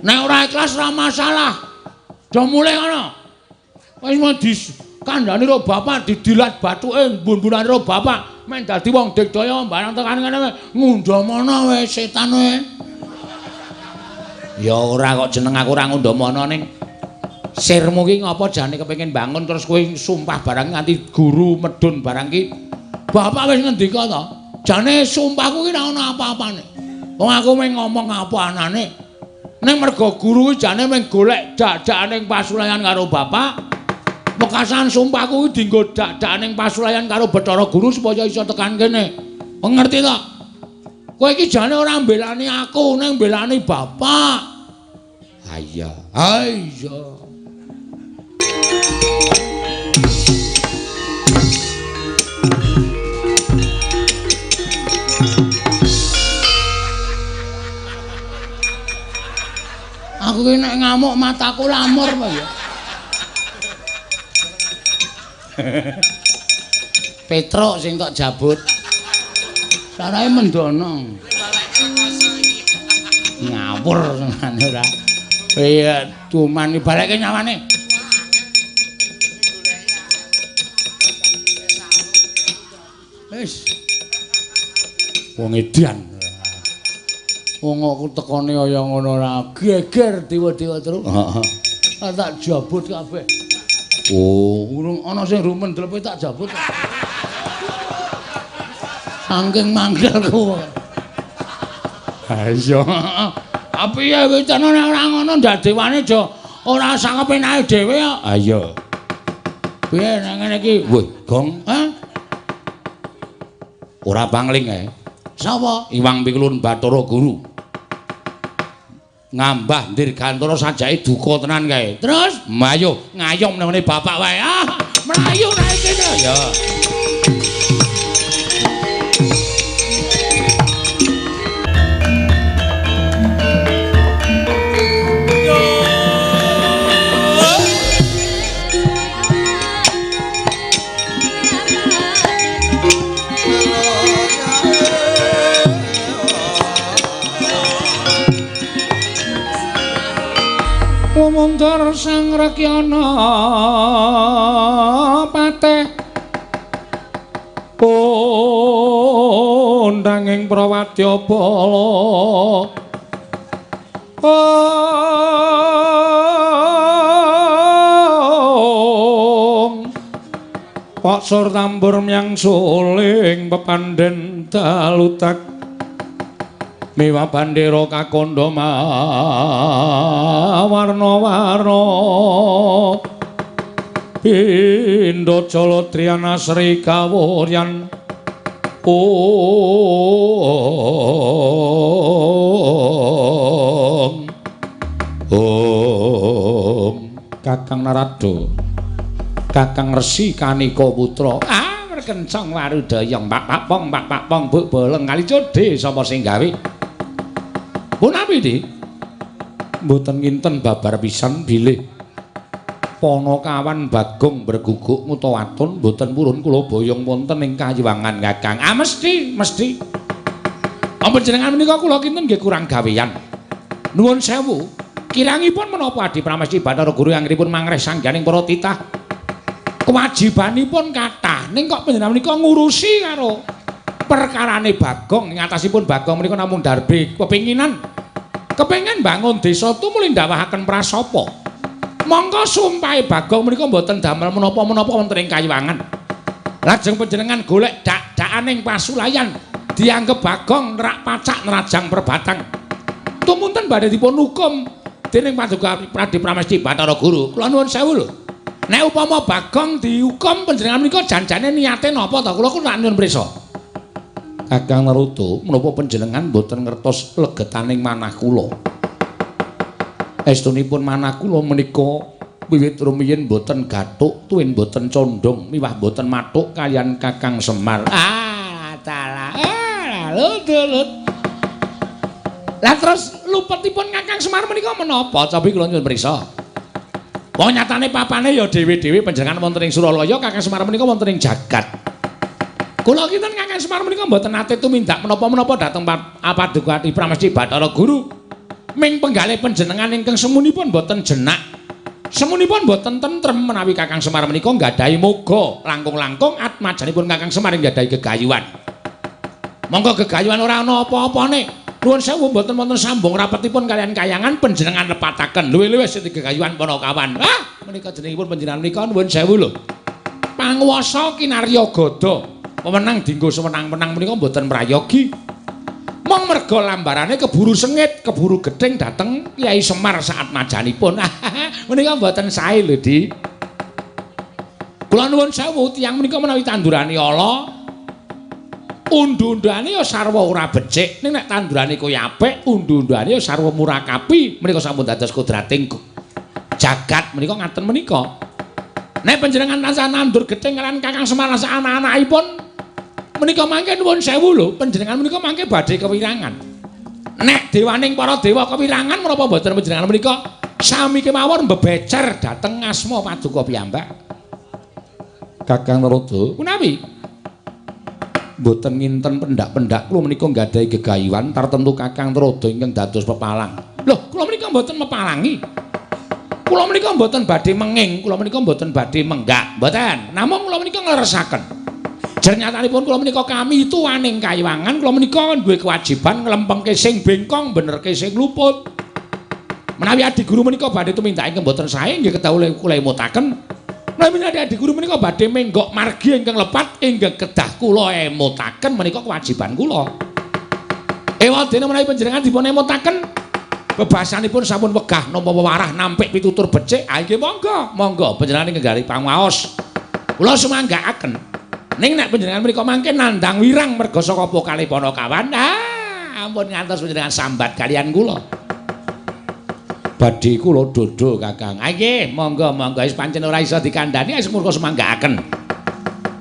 Nek ora ikhlas ora masalah. Do mulih ngono. Wis mau dikandhani karo bapak didilat bathuke mbun-mbunane karo bapak men dadi wong digdaya barang tekan ngene ngundhamana wis setan kowe. Ya ora kok jeneng aku ora ngundhamana ning sirmu ki ngapa jane kepengin bangun terus kowe sumpah barang nganti guru medun barang ki. Bapak wis ngendika to. Jane sumpahku ki ora ana apa-apane. Wong aku mung ngomong apa anane. Ning mergo guru ki jane mung golek dak-dakane pasulayan karo bapak. Wekasan sumpahku ki dienggo dak-dakane pasulayan karo Bathara Guru supaya iso tekan kene. Ngerti to? Kowe iki jane ora mbelani aku, ning mbelani bapak. Ha iya. Ha iya. Aku ki nek ngamuk mataku lamur apa ya. Petruk sing tok jabut. Sarahe mendono. Ngawur senengane ora. Iya, duman balekke nyawane. Wis. Wong edan. Wong aku tekone kaya ngono ora geger dewa-dewa terus. Heeh. Tak jabut kabeh. Oh, urung ana sing rumen dlepe tak jabut. Saking mangkelku. Ha iya. Tapi ya wis nek ora ngono ndak dewane aja ora sak kepenake dhewe kok. Ha iya. Piye nek ngene iki? Wih, gong. Hah? Ora pangling ae. Sapa? Iwang Pikulun Bathara Guru. Ngambah dirgantara sajake duka tenan kae. Terus mayo ngayom nang ngene bapak wae. Ah, mlayu nek kene. Ya. Mundur Sang Rekyana pateh pundanging prawadya bala Pak sur tambur myang suling pepandhen dalutak miwa bandera kakandha warna-warna pindha jala triyana sri kawuryan om om Kakang Narada Kakang Resi Kanika Putra ah merkencang warudayang pak pak pong pak pak pong buk boleng kali codhe sapa sing gawe punapi Dik mboten nginten babar pisan bilih Panakawan Bagong berguguk ngutawatun mboten purun kula boyong wonten ing kayiwangan Kakang. Ah mesti mesti. Panjenengan menika kula kinten nggih kurang gawean. Nuwun sewu. Kirangipun menapa Adi Pramesti Bathara Guru anggenipun mangreh sangganing para titah. Kewajibanipun kathah ning kok panjenengan menika ngurusi karo perkarane Bagong ing atasipun Bagong menika namung darbe kepinginan. Kepengin bangun desa tumuli ndawahaken prasapa. Mongko sumpahe Bagong menika mboten damel menapa-menapa wonten ing kayiwangan. Lajeng panjenengan golek dak-dakaning pasulayan dianggep Bagong nerak pacak nerajang perbatang. Tumunten badhe dipun hukum dening Paduka Pradi Pramesti Bathara Guru. Kula nuwun sewu lho. Nek upama Bagong dihukum panjenengan menika janjane niate napa to? Kula ku nak nyuwun prisa. Kakang Naruto, menapa panjenengan mboten ngertos legetaning manah kula? Estunipun manah kula menika wiwit rumiyin mboten gathuk, tuwin mboten condong, miwah mboten mathuk kaliyan Kakang Semar. Ah, dalah. Ah, lut. Lah terus lupetipun Kakang Semar menika menapa? Cobi kula nyuwun prisa. Wong nyatane papane ya dhewe-dhewe panjenengan wonten ing Suralaya, Kakang Semar menika wonten ing jagat. Kula kinten Kakang Semar menika mboten nate tumindak menapa-menapa dhateng Paduka Pramesti Bathara Guru. Ming penggalih panjenengan ingkang semunipun boten jenak. Semunipun boten tentrem menawi Kakang Semar menika nggadahi moga langkung-langkung atmajanipun Kakang Semar nggadahi gegayuhan. Monggo gegayuhan ora ana apa-apane. Nuwun sewu mboten wonten sambung rapetipun kalian kayangan panjenengan lepataken. Luwih-luwih sing gegayuhan Panakawan. Ah, menika jenengipun panjenengan menika nuwun sewu lho. Panguwasa kinarya gada, wewenang dinggo sewenang-wenang menika mboten prayogi. Mong merga lambarane keburu sengit, keburu gething dhateng Kyai Semar saat majanipun. Menika mboten sae lho, Di. Kula nuwun sewu tiyang menika menawi tandurane ala undu-unduane ya sarwa ora becik, ning nek tandurane kaya apik, undu-unduane ya sarwa murakapi. Menika sampun dados kodrating jagat menika ngaten menika. Nek panjenengan tansah nandur gething kalian Kakang Semar lan anak-anakipun menika mangke nuwun sewu lho, panjenengan menika mangke badhe kewirangan. Nek dewaning para dewa kewirangan menapa mboten panjenengan menika sami kemawon mbebecer dhateng asma paduka piyambak. Kakang Narada, menawi mboten nginten pendak-pendak kula menika nggadahi gegayuhan tartemtu Kakang Narada ingkang dados pepalang. Lho, kula menika mboten mepalangi. Kula menika mboten badhe menging, kula menika mboten badhe menggak, mboten. Namung kula menika ngleresaken. Jernyatanipun kula menika kami tuwaning kayiwangan, kula menika duwe kewajiban nglempengke sing bengkong, benerke sing luput. Menawi adi guru menika badhe tumindak ingkang mboten sae nggih kedah kula emutaken. Menawi adi guru menika badhe menggok margi ingkang lepat ingkang kedah kula emutaken menika kewajiban kula. Ewadene menawi panjenengan dipun emutaken bebasanipun sampun wegah nampa wewarah nampik pitutur becik, ha nggih monggo, monggo panjenengan ingkang gari pangaos. Kula sumanggaaken. Ning nek panjenengan menika mangke nandhang wirang merga saka pokale Panakawan, ah ampun ngantos panjenengan sambat kalian kula. Badhe kula dodo Kakang. Ah nggih, monggo monggo wis pancen ora iso dikandhani wis murka sumanggaaken.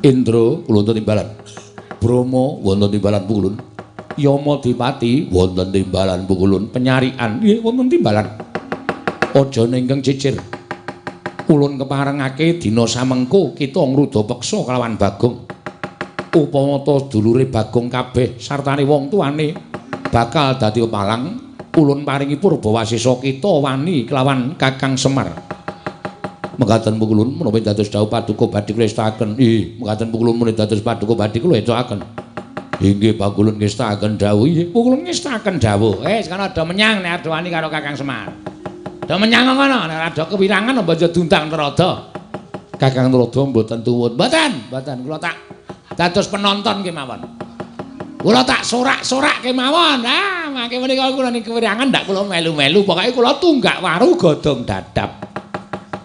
Indra kula wonten timbalan. Brahma wonten timbalan pukulun. Yama Dipati wonten timbalan pukulun. Penyarikan nggih wonten timbalan. Aja ingkang cicir. Ulun keparengake dina samengko kita ngruda peksa kelawan Bagong. Upama ta dulure Bagong kabeh sartane wong tuane bakal dadi pepalang, ulun paringi purbawasesa kita wani kelawan Kakang Semar. Mekaten pukulun menawi dados dawuh paduka badhe kula estakaken. Ih, mekaten pukulun menawi dados paduka badhe kula estakaken. Inggih pakulun ngestakaken dawuh. Inggih pukulun ngestakaken dawuh. Sekarang ada menyang nek ada wani karo Kakang Semar. Do menyang ngono, nek ada kewirangan apa aja diundang Narada. Kakang Narada mboten tuwun. Mboten, mboten kula tak dados penonton kemawon. Kula tak sorak-sorak kemawon. Ah, mangke menika kula ning kewirangan ndak kula melu-melu, pokoke kula tunggak waru godhong dadap.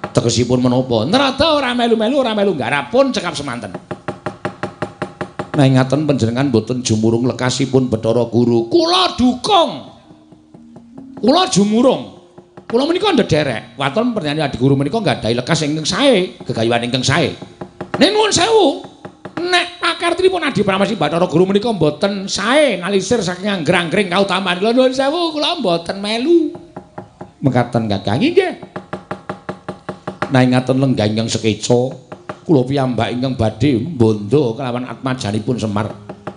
Tegesipun menapa? Narada ora melu-melu, ora melu nggarap pun cekap semanten. Nah ngaten panjenengan mboten jumurung lekasipun Bathara Guru. Kula dukung. Kula jumurung. Kula menika ndederek, waton pernyanyi adi guru menika nggadahi lekas ingkang sae, gegayuhan ingkang sae. Ning nuwun sewu, nek pakartinipun Adi Pramesti Bathara Guru menika mboten sae nalisir saking anggrang-anggring kautaman. Kula nuwun sewu, kula mboten melu. Mekaten Kakang nggih. Nah ngaten lenggah ingkang sekeca, kula piyambak ingkang badhe mbondo kelawan atmajanipun Semar.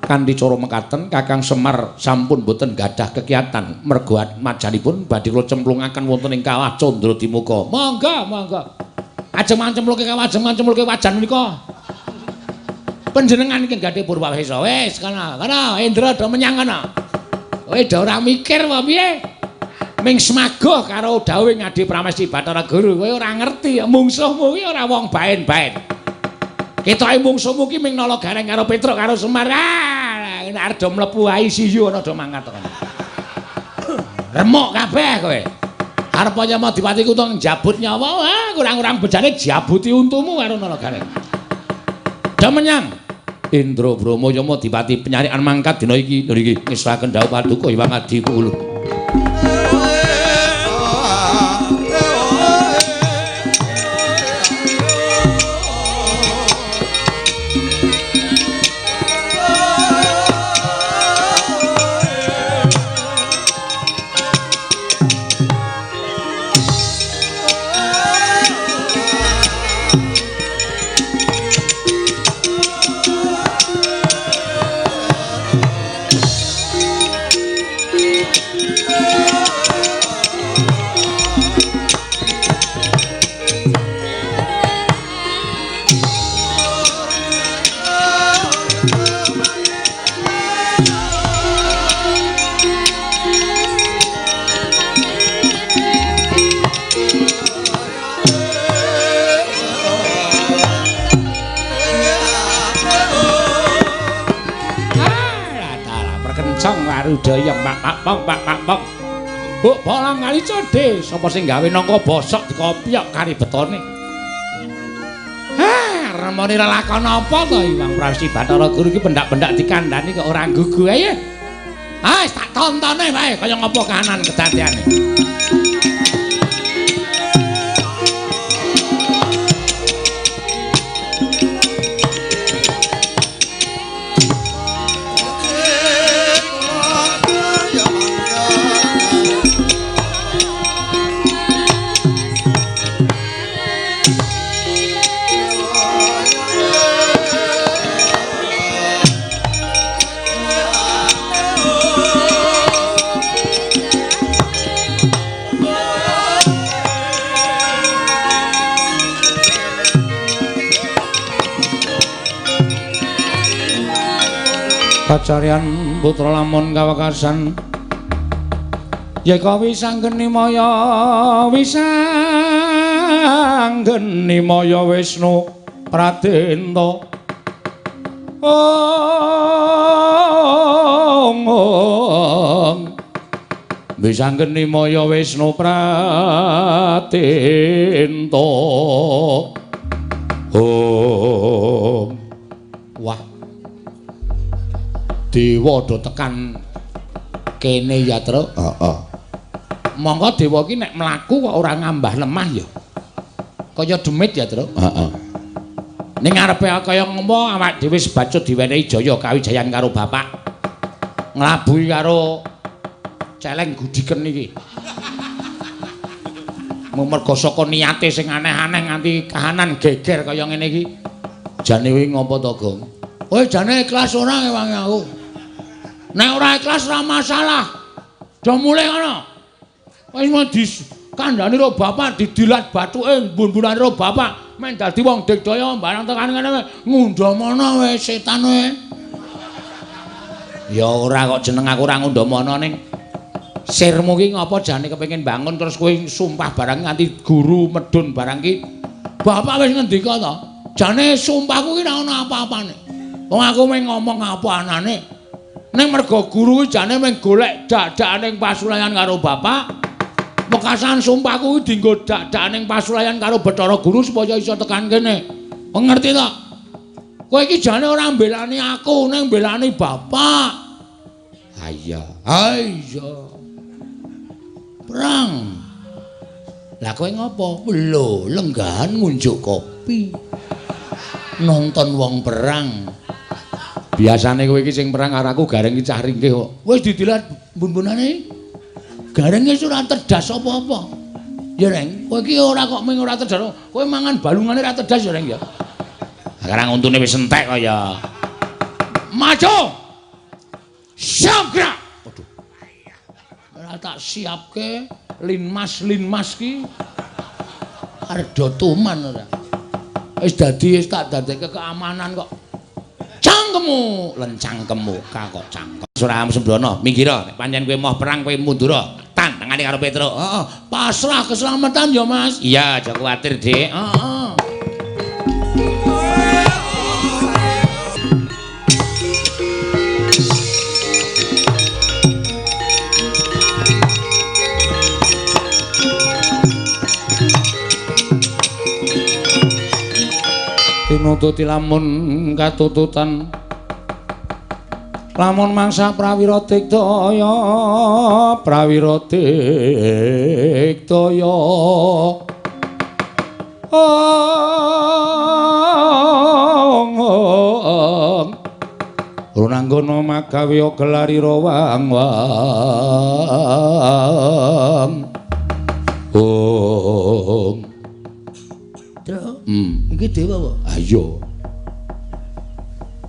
Kanthi cara mekaten Kakang Semar sampun boten gadah kekiatan merga atmajanipun badhe kula cemplungaken wonten ing kawah Candra Dimuka. Monggo, monggo. Ajeng mancemplungke kawah, ajeng mancemplungke wajan menika. Panjenengan iki gadhe purwawesa. Wis kono, kono Indra do menyang kono. Kowe do ora mikir apa piye? Ming semagoh karo dawuhe Adi Pramesti Bathara Guru. Kowe ora ngerti mungsuhmu kuwi ora wong baen-baen. Ketoke mungsuhmu ki ming nala gareng karo Petruk karo Semar. Ah, nek arep do mlebu ICU ana do mangkat kono. Remuk kabeh kowe. Arep Yama Dipati kutung njabut nyawa, ah kurang-kurang bejane jabuti untumu karo nala gareng. Do menyang Indra Brahma Yama Dipati penyarikan mangkat dina iki. Lho iki ngesaken dawuh paduka Hyang Adi Pukulun. Garuda ya pak pak pong pak pak pong. Buk bolang kali codhe, sapa sing gawe nangka bosok dikopyok kari betone. Ha, remone lelakon apa to Hyang Prawesti Bathara Guru iki pendak-pendak dikandhani kok ora gugu ae. Ah, wis tak tontone wae kaya ngapa kahanan kedadeane. Kacarian putra lamun kawekasan yeka wisanggeni maya wisanggeni maya Wisnu Pradenta ong ong wisanggeni maya Wisnu Pradenta ong. Wah, dewa do tekan kene ya, Truk. Heeh. Monggo dewa iki nek mlaku kok ora ngambah lemah ya. Kaya demit ya, Truk. Heeh. Ning ngarepe kaya ngopo awak dhewe sebacut diwenehi jaya kawijayan karo bapak. Nglabuhi karo celeng gudiken iki. Mergo saka niate sing aneh-aneh nganti kahanan geger kaya ngene iki. Jane kuwi ngopo to, Gong? Kowe jane ikhlas ora ngewangi aku? Nek ora ikhlas ora masalah. Do mulih ngono. Wis mau dikandhani karo bapak didilat bathuke mbun-mbunane karo bapak men dadi wong digdaya barang tekan ngene ngundhamana wis setan kowe. Ya ora kok jeneng aku ora ngundhamana ning sirmu ki ngapa jane kepengin bangun terus kowe sumpah barang nganti guru medun barang ki. Bapak wis ngendika to. Jane sumpahku ki ora ono apa-apane. Wong aku mung ngomong apa anane. Ning mergo guru kuwi jane mung golek dak-dakane pasulayan karo bapak. Wekasan sumpahku kuwi dienggo dak-dakane pasulayan karo Bathara Guru supaya iso tekan kene. Ngerti to? Kowe iki jane ora mbelani aku, ning mbelani bapak. Ha iya. Ha iya. Perang. Lah kowe ngopo? Lho, lenggahan ngunjuk kopi. Nonton wong perang. Biasane kowe iki sing perang karo aku gareng iki cah ringkih kok. Wis didilat bun-bunane. Gareng wis ora terdas apa-apa. Ya Reng, kowe iki ora kok mung ora terdas. Kowe mangan balungane ora terdas ya Reng ya. Sekarang untune wis entek kok ya. Maju. Siap gerak. Waduh. Ora tak siapke linmas-linmas ki. Arep do tuman ora. Wis dadi wis tak dadekke keamanan kok. Cangkemmu, lencangkemmu kok cangkem. Ora sembrono, minggir nek pancen kowe moh perang kowe mundur. Tantangane karo Petruk. Heeh, pasrah keselamatan ya, Mas. Iya, aja kuwatir, Dik. Heeh. Tinututi lamun katututan lamun mangsa prawira digdaya prawira digdaya ong ong runanggono magawe gelarira wang wang ong. Iki dewa apa? Ayo.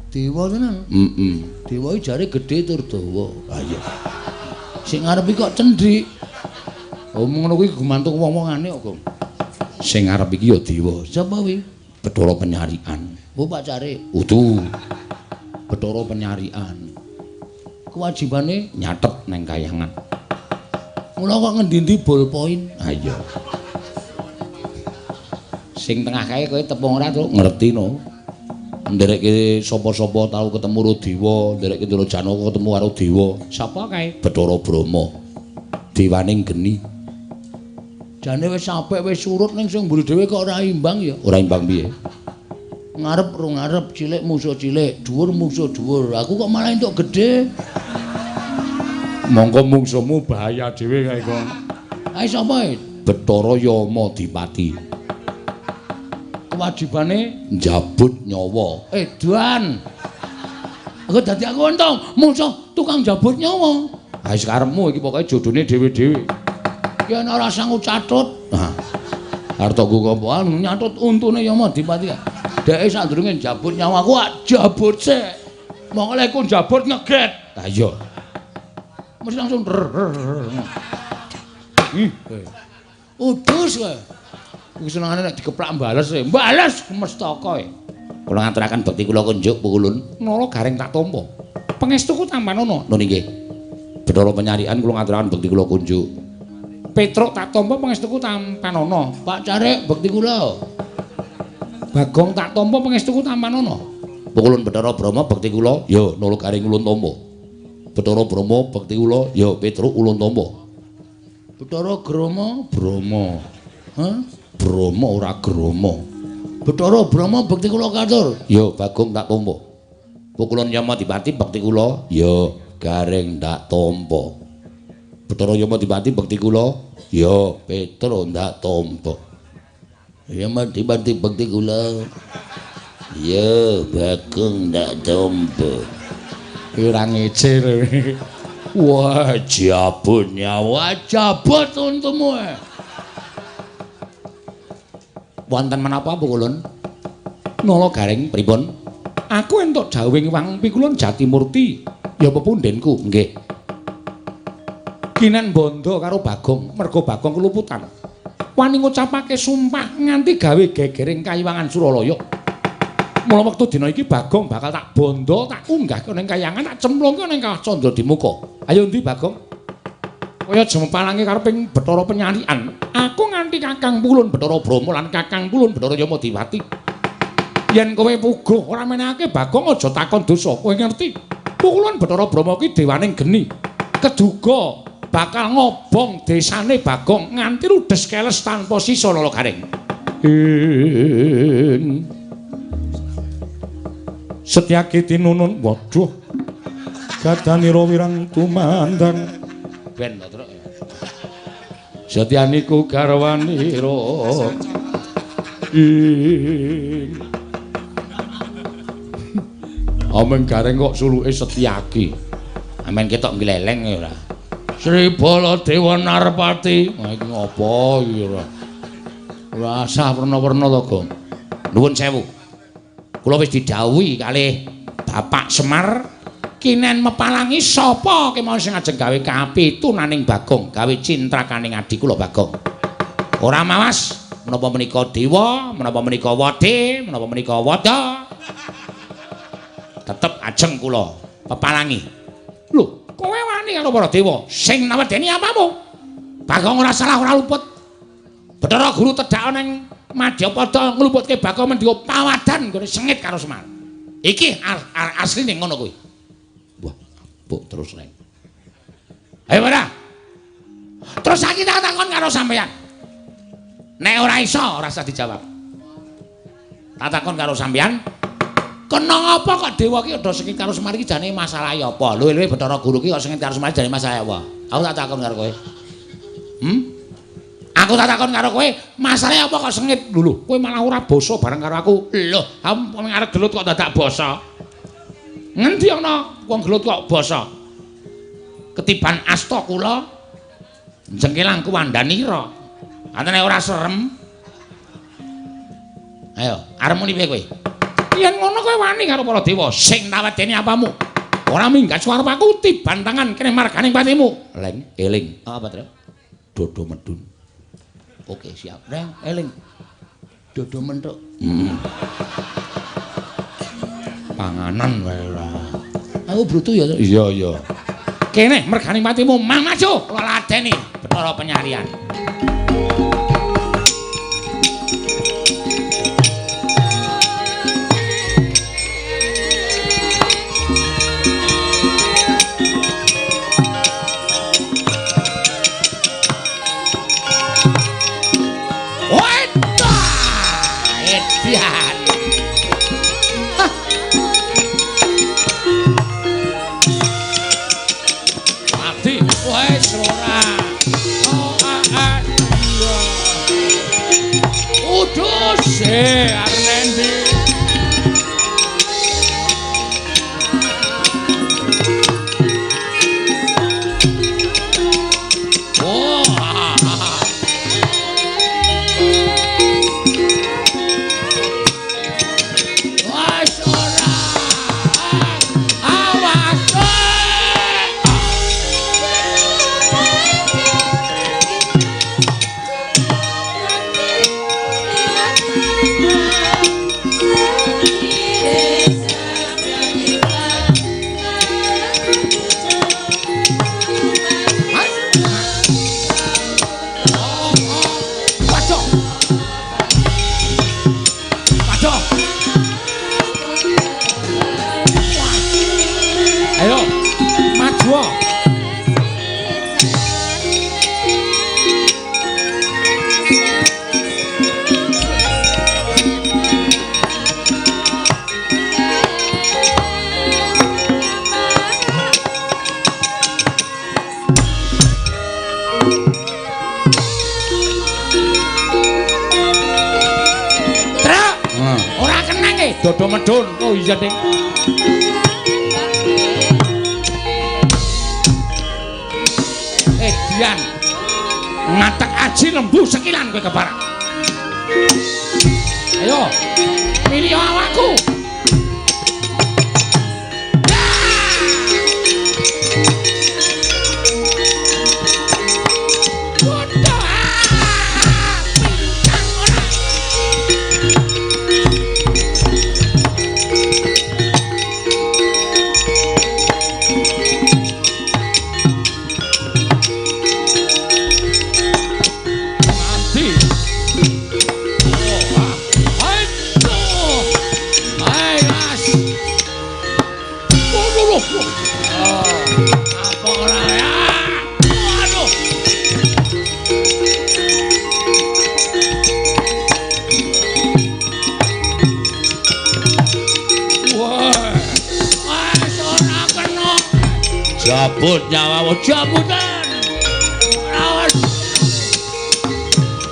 Dewa tenan. Heeh. Dewa iki jare gedhe tur dawa. Ha iya. Sing ngarep iki kok cendhik. Oh ngono kuwi gumantung wong-wongane kok, Gong. Sing ngarep iki ya dewa. Sapa kuwi? Bathara Penyarikan. Oh pacare. Udu. Bathara Penyarikan. Kewajibane nyatet nang kayangan. Mula kok ngendi-endi ballpoint. Ha iya. Sing tengah kae kowe tepung ora, Truk? Ngerti no. Nderekke sapa-sapa tau ketemu karo dewa, nderekke Ndara Janaka ketemu karo dewa. Sapa kae? Bathara Brahma. Dewaning geni. Jane wis apik wis surut ning sing mburi dhewe kok ora imbang ya. Ora imbang piye? Ngarep ro ngarep, cilik musuh cilik, dhuwur musuh dhuwur. Aku kok malah entuk gedhe. Mongko mungsuhmu bahaya dhewe kae kok. Ae sapa e? Bathara Yama Dipati. Kewajibane njabut nyawa. Edan. Aku dadi aku untung musuh tukang njabut nyawa. Ha wis karepmu iki pokoke jodone dhewe-dhewe. Ki ana ora sanggup catut. Nah. Arep nggo kompoan nyatut untune Yama Dipati. Dheke sadurunge njabut nyawa aku jabut sik. Mongko lek ku njabut ngeget. Ha iya. Mesti langsung ih. Udus kowe. Iku senengane nek dikeplak bales e. Bales mestaka e. Kula ngaturaken bekti kula kunjuk Pukulun. Nala Gareng tak tampa. Pangestuku tampanono. Nun inggih. Bathara Penyarikan kula ngaturaken bekti kula kunjuk. Petruk tak tampa pangestuku tampanono. Pak Carik bekti kula. Bagong tak tampa pangestuku tampanono. Pukulun Bathara Brahma bekti kula. Ya Nala Gareng ulun tampa. Bathara Brahma bekti kula. Ya Petruk ulun tampa. Bathara Grama Brahma. Hah? Brahma ora Grama. Bathara Brahma bekti kula katur. Ya Bagong tak tampa. Pukulun Yama Dipati bekti kula. Ya Gareng tak tampa. Bathara Yama Dipati bekti kula. Ya Petruk tak tampa. Yama Dipati bekti kula. Ya Bagong tak tampa. Ora ngece. Wah, jabut nyawa, jabut untumu. Wonten menapa Pukulun? Nala Gareng pripun? Aku entuk dawuhing Wang Pikulun Jatimurti, ya pepundhenku. Nggih. Kinen bondo karo Bagong, merga Bagong keluputan. Wani ngucapake sumpah nganti gawe gegering kayiwangan Suralaya. Mula wektu dina iki Bagong bakal tak bondo, tak unggahke ning kayangan, tak cemplungke ning Kawah Candra Dimuka. Ayo ndi Bagong? Kaya jemepalange kareping Bathara Penyarikan. Aku nganti Kakang Pulun Bathara Brahma lan Kakang Pulun Bathara Yama Dipati. Yen kowe puguh ora menehake Bagong aja takon dosa. Kowe ngerti? Pukulun Bathara Brahma ki dewaning geni. Keduga bakal ngobong desane Bagong nganti ludes keles tanpa sisa Nala Gareng. Setyaki tinunun, waduh, gadanira wirang tumandang. Ben to, Truk. Setyaniku garwanira. Ing. Ameng Gareng kok suluke Setyaki. Amen ketok gleleng ya ora. Sri Baladewa Narpati. Wah iki ngopo iki ora. Ora sah werna-werna to, Gong. Nuwun sewu. Kula wis didhawuhi kalih Bapak Semar kinen mepalangi sapa kemawon sing ajeng gawe kapitunaning Bagong, gawe cintrakaning adi kula Bagong. Ora mawas menapa menika dewa, menapa menika wade, menapa menika wada. Tetep ajeng kula pepalangi. Lho, kowe wani karo para dewa sing nawedeni apamu? Bagong ora salah ora luput. Bathara Guru tedhak ning Madyapada ngluputke Bagong mendika pawadan nggone sengit karo Semar. Iki asline ngono kuwi. Wah, apuk terus reng. Ayo ora. Terus saiki tak takon karo sampeyan. Nek ora iso ora usah dijawab. Tak takon karo sampeyan, kena apa kok dewa ki udah sengit karo Semar iki jane masalahe apa? Luwe-luwe Bathara Guru ki kok sengit karo Semar jane masalahe apa? Aku tak takon karo kowe. Aku tak takon karo kowe, masalahe apa kok sengit? Lho, kowe malah ora basa bareng karo aku. Lho, aku arep gelut kok dadak basa. Ngendi ana wong gelut kok basa? Ketiban asta kula jengkelang kuwandanira. Antene ora serem. Ayo, arep muni piye kowe? Yen ngono kowe wani karo para dewa sing tawedeni apamu? Ora minggat suara aku tiban tangan kene marganing patimu. Leng, eling. Apa, Tru? Dodo medun. Oke, siap. Reng, eling. Dodo mentuk. Panganan wae ora. Aku brutu ya, Tru? Iya, iya. Kene merganing patimu mang maju kula ladeni Bathara Penyarian. Edian. Mati wis ora. Oh ah iya. Udus arep endi? Dodo medun. Oh iya, Ding. Edian. Ngatek aji lembu sekilan kowe keparak. Ayo, milih awakku. Jabut nyawamu, jabutan. Awas.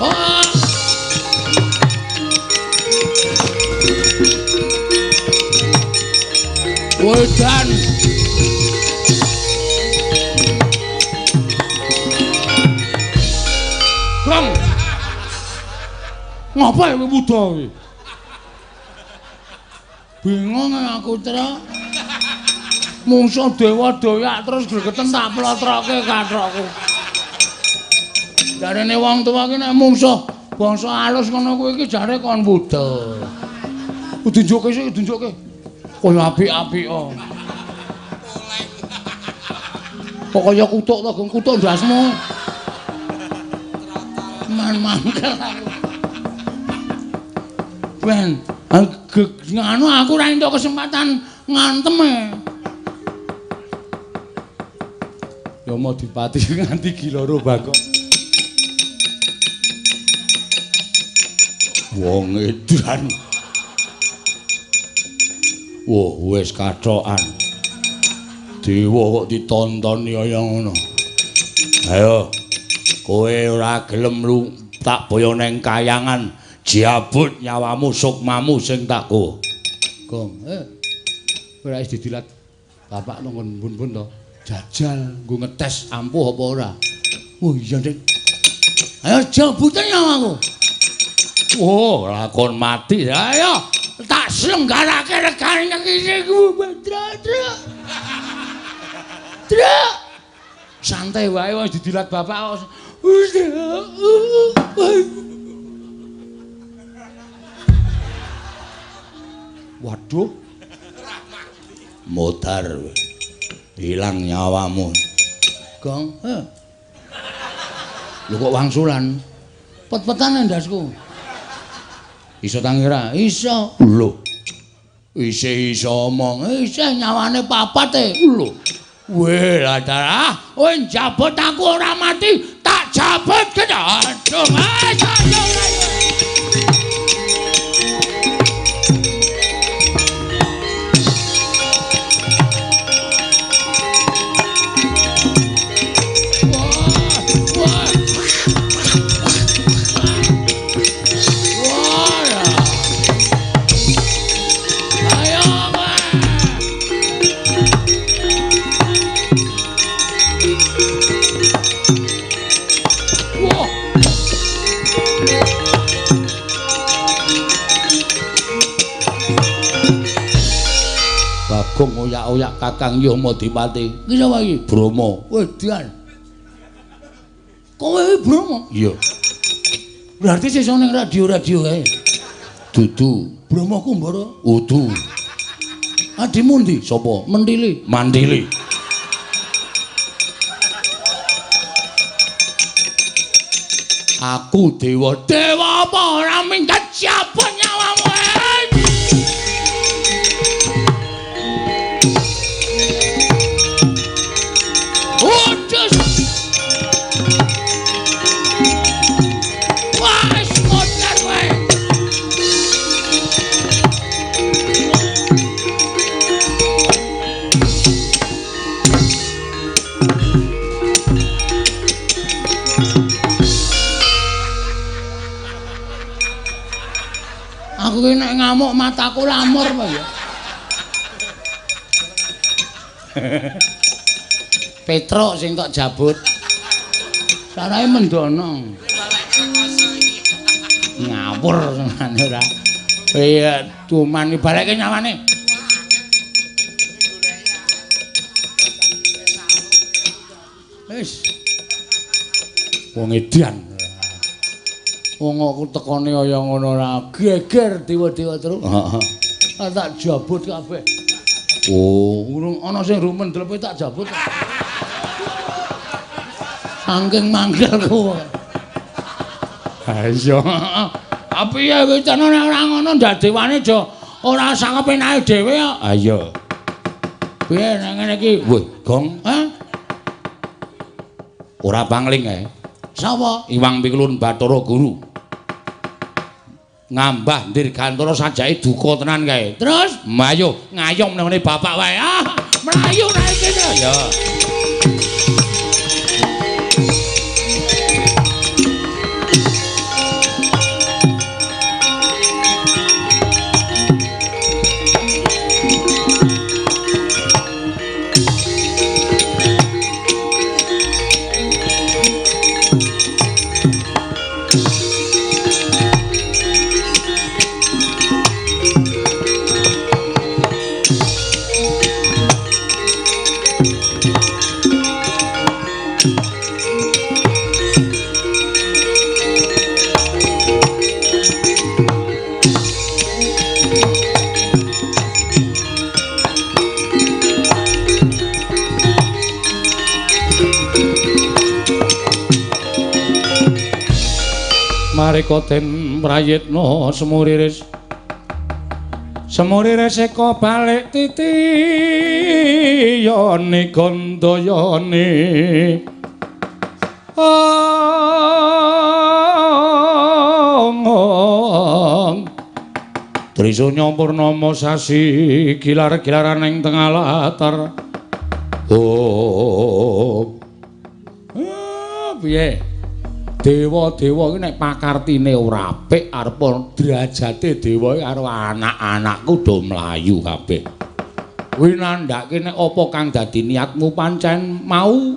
Oh. Wedan. Kong. Ngapa kowe wuda kowe? Bingung aku, Tra. Mungsuh dewa doyak terus gregeten tak plotroke kathokku. Jarene wong tuwa ki nek mungsuh bangsa alus ngono kuwi iki jare kon wuda. Tunjukke sik, tunjukke. Kaya apik-apik kok. Kok kaya kutuk to, Gong, kutuk ndasmu. Man mangkel aku. Ben, nganu aku ora entuk kesempatan ngantem e. Yama Dipati nganti giloro Bagong. Wong edan. Wah, wis kathokan. Dewa kok ditontoni kaya ngono. Ayo, kowe ora gelem lu tak boyo neng kayangan, jabut nyawamu sukmamu sing tak go. Gong, ora wis didilat bapak nang bun-bun to. Jajal nggo ngetes ampuh apa ora. Oh iya, Dik. Ayo jabutan nyawaku. Oh, lakon mati. Ayo tak selenggarake regane iki ku Tra. Tra. Santai wae wis didilat bapak. Waduh. Modar. Hilang nyawamu. Gong, Lho kok wangsulan? Pet-petan ndasku. Iso tangi ra? Iso. Lho. Isih iso omong. Isih nyawane papat e. Lho. Weh, lah darah. Kowe njabut aku ora mati, tak jabut ke. Aduh, ayo. Ngoyak-oyak Kakang Yamadipati. Iki sapa iki? Brahma. Wedan. Kowe iki Brahma? Iya. Berarti sesuk ning radio-radio kae. Dudu. Brahma Kumbara? Udu. Adimu ndi? Sapa? Mentili. Mantili. Aku dewa. Dewa apa ora minggat siapa nyawamu? Ucus. Wes modar kowe. Aku ki nek ngamuk mataku lamur apa ya. Petruk sing tok jabut. Sarahe mendono. Ngawur senane ora. Iya, cuman balekke nyawane. Wis. Wong edan. Wong aku tekone kaya ngono ora geger dewa-dewa terus. Heeh. Tak jabut kabeh. Oh, urung ana sing rumen dlepe tak jabut. Saking mangkelku. Ha iya. Tapi ya wicana nek ora ngono ndak dewane aja ora sak kepenake dhewe kok. Ha iya. Piye nek ngene iki? Wah, gong. Hah? Ora pangling kae. Sapa? Iwang Pikulun Bathara Guru. Ngambah Dirgantara sajake duka tenan kae. Terus mlayu ngayom nang ngene bapak wae. Ah, mlayu nae kene. Ya. Mareka den prayitna semuriris. Semuriris eka balik titiyane gandayane. Ong. Trisunya purnama sasi gilar-gilaran ing tengah latar. Oh. Piye? Dewa-dewa iki nek pakartine ora apik arep derajate dewa iki karo anak-anakku do mlayu kabeh. Kuwi nandhake nek apa kang dadi niatmu pancen mau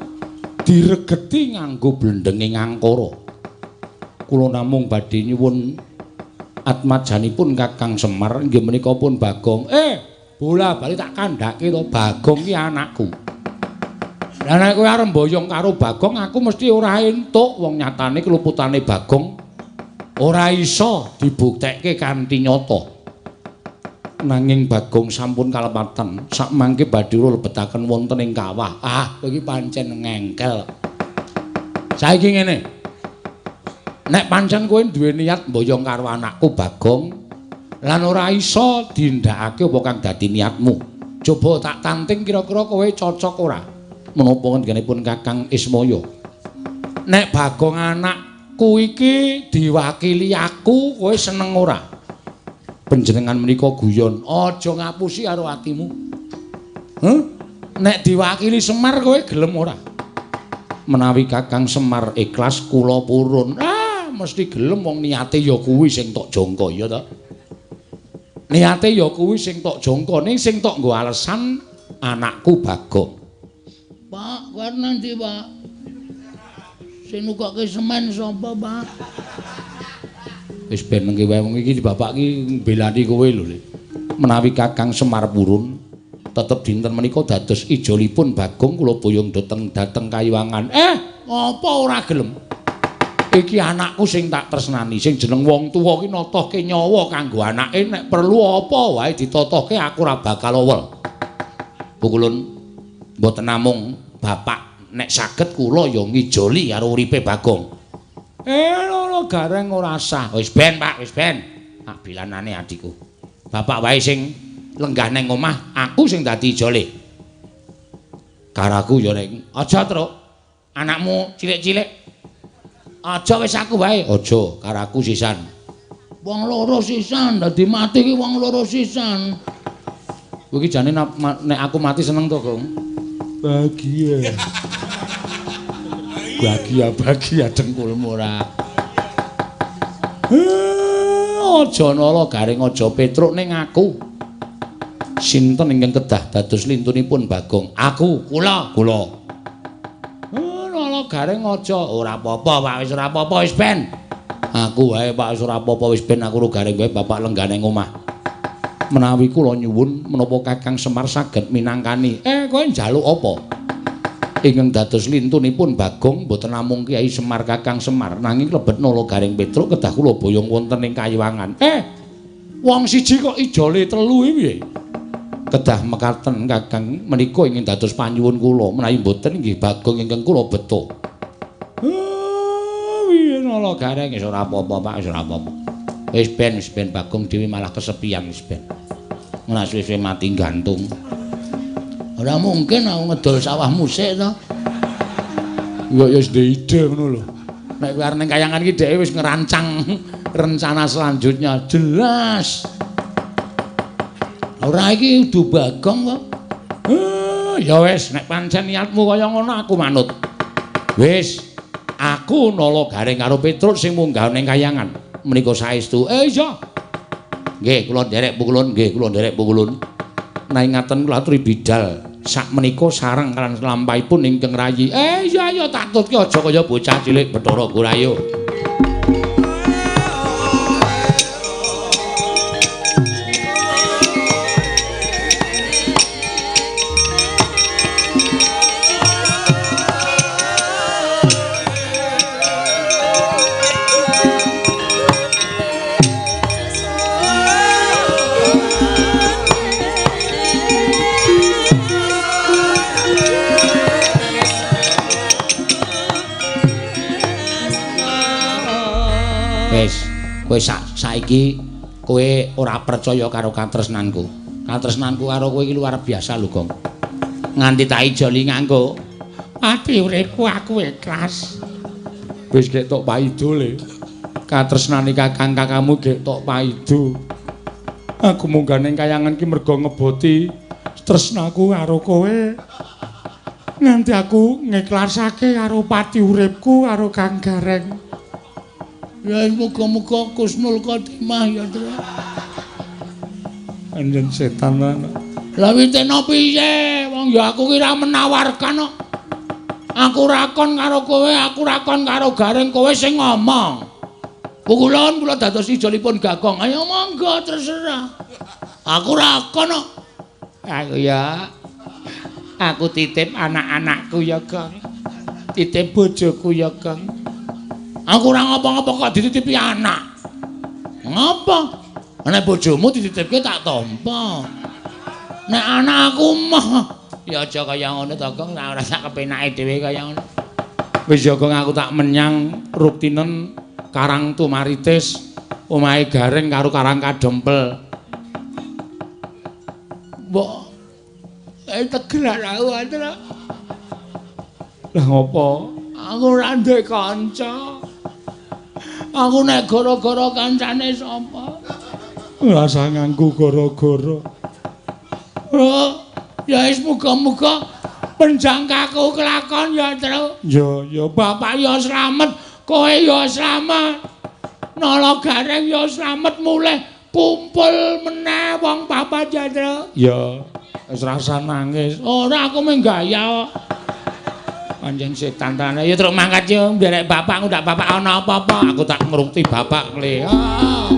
diregeti nganggo blendenge ngangkara. Kula namung badhe nyuwun atmajanipun Kakang Semar inggih menika pun Bagong. Bola bali tak kandhake to Bagong ki anakku. Lah nek kowe arep mboyong karo Bagong aku mesti ora entuk, wong nyatane keluputane Bagong ora iso dibuktekke kanthi nyata. Nanging Bagong sampun kalepatan sakmangke badhe lebetaken wonten ing kawah. Ah, kowe iki pancen ngengkel. Saiki ngene. Nek pancen kowe duwe niat mboyong karo anakku Bagong lan ora iso dindakake apa kang dadi niatmu. Coba tak tanting kira-kira kowe cocok ora? Menapa ngendikanipun Kakang Ismaya? Nek Bagong anakku iki diwakili aku, kowe seneng ora? Panjenengan menika guyon, aja ngapusi karo atimu. Huh? Nek diwakili Semar kowe gelem ora? Menawi Kakang Semar ikhlas kula purun. Ah, mesti gelem wong niate ya kuwi sing tok jangka ya ta. Niate ya kuwi sing tok jangka, ning sing tok nggo alesan anakku Bagong. Pak, kowe nanti, Pak. Sing nukokke semen sapa, Pak? Wis ben nengke wae wong iki bapak iki mbelani kowe lho, Le. Menawi Kakang Semar purun, Tetep dinten menika dados ijolipun Bagong kula boyong dhateng Kayiwangan. Apa ora gelem? Iki anakku sing tak tresnani, sing jeneng wong tuwa ki natohke nyawa kanggo anake, nek perlu apa wae ditotohke aku ora bakal owel. Pukulun mboten namung bapak, nek saged kula ya ngijoli karo uripe Bagong. Lho Gareng ora sah. Wis ben, Pak, wis ben. Tak bilanane adikku. Bapak wae sing lenggah nang omah, aku sing dadi ijole. Karaku ya nek aja, Truk. Anakmu cilik-cilik. Aja wis aku wae. Aja, karaku sisan. Wong loro sisan, dadi mati ki wong loro sisan. Kowe iki jane nek aku mati seneng to, Gong? Bahagia. Bahagia dengkulmu ora. Aja nala Gareng, aja Petruk ning aku. Sinten ingkang kedah dados lintunipun Bagong? Aku, kula, kula. Nala Gareng aja, ora apa-apa, Pak, wis ora apa-apa, wis ben. Aku wae, Pak, wis ora apa-apa, wis ben aku ro Gareng wae bapak lenggah ning omah. Menawi kula nyuwun menapa Kakang Semar saged minangkani. Kowe njaluk apa? Ingkang dados lintunipun Bagong mboten namung Kyai Semar Kakang Semar, nanging lebet Nala Gareng Petruk kedah kula boyong wonten ing Kayiwangan. Wong siji kok ijole telu iki piye? Kedah mekaten Kakang menika ingin dados panyuwun kula, menawi mboten inggih Bagong ingkang kula beto. Piye Nala Gareng? Wis ora apa-apa, Pak, wis ora apa-apa. Wis ben Bagong dhewe malah kesepian wis ben. Ora suwe-suwe mati gantung. Ora mungkin aku ngedol sawahmu sik to. Ya wis ndek ide ngono lho. Nek kowe arep ning kayangan iki dheke wis ngerancang rencana selanjutnya jelas. Ora iki udu Bagong kok. Ya wis nek pancen niatmu kaya ngono aku manut. Wis, aku Nala Gareng karo Petruk sing munggah ning kayangan. Menika saestu. Iya. Nggih, kula nderek pukulun, nggih kula nderek pukulun. Nanging ngaten kula aturi bidal sak menika sareng lan lampahipun ingkang rayi. Iya iya tak tutke aja kaya bocah cilik Bathara Gurayo. Kowe saiki kowe ora percaya karo katresnanku. Katresnanku karo kowe iki luar biasa lho, Gong. Nganti tak ijoli nganggo ati uripku aku ikhlas. Wis gek tok paido le. Katresnane kakang kakangmu gek tok paido. Aku munggah ning kayangan ki mergo ngeboti tresnaku karo kowe. Nganti aku ngikhlasake karo pati uripku karo Kang Gareng. Ya muga-muga Kusnul Khotimah ya, Tru. Anjen setan ana. Lah witena piye? Wong ya aku ki ra menawarkan kok. Aku ra kon karo kowe, aku ra kon karo Gareng, kowe sing ngomong. Pukulun kula dados ijolipun Bagong. Ayo monggo terserah. Aku ra kon kok. Aku ya. Aku titip anak-anakku ya, Gong. Titip bojoku ya, Gong. Aku ora ngapa-ngapa kok dititipi anak. Ngapa? Nek bojomu dititipke tak tampa. Nek anakku mah ya aja kaya ngono to, Gong, ora sak kepenake dhewe kaya ngono. Wis ya, Gong, aku tak menyang Ruktinen Karang Tumaritis, omahe Gareng karo Karang Kadempel. Mbok tegelan aku Andra. Lah ngopo? Aku ora ndek kanca. Aku nek gara-gara kancane sapa? Ora usah nganggo gara-gara. Oh, ya wis muga-muga penjangkaku kelakon ya, Tru. Ya, ya bapak ya slamet, kowe ya slamet. Nala Gareng ya slamet mulih kumpul meneh wong papat ya, Tru. Ya, wis rasa nangis. Ora aku mung gaya kok. Anjen setan tenan. Ya truk mangkat yo nderek bapak ndak bapak ana apa-apa. Aku tak ngrungti bapak kle. Ah.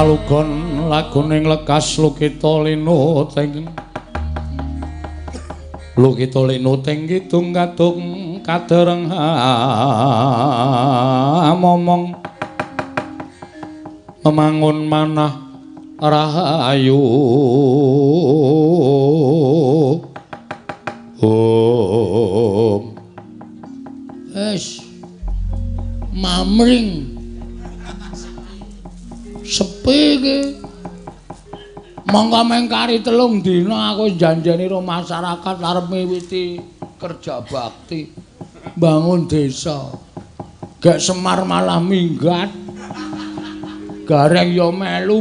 Palugon laguning lekas lukita linuting lukita linuting kidung kadung kadereng momong memangun manah rahayu. Om wis mamring sepi iki. Monggo mengkari 3 dina aku janjani karo masyarakat arep miwiti kerja bakti bangun desa. Gek Semar malah minggat. Gareng ya melu,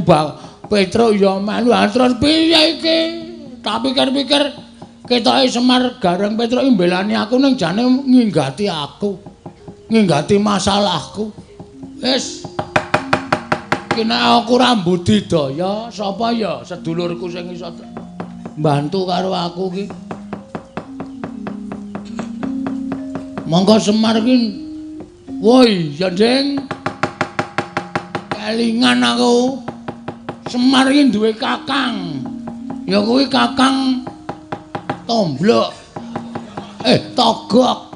Petruk ya melu. Terus piye iki? Tak pikir-pikir ketoke Semar Gareng Petruk mbelani aku ning jane nginggati aku. Nginggati masalahku. Wis iki nek aku ora mbudidaya, sapa ya sedulurku sing iso mbantu karo aku ki? Monggo Semar ki, woi, ya Ding. Kelingan aku. Semar ki duwe kakang. Ya kuwi kakang Tomblok. Togok.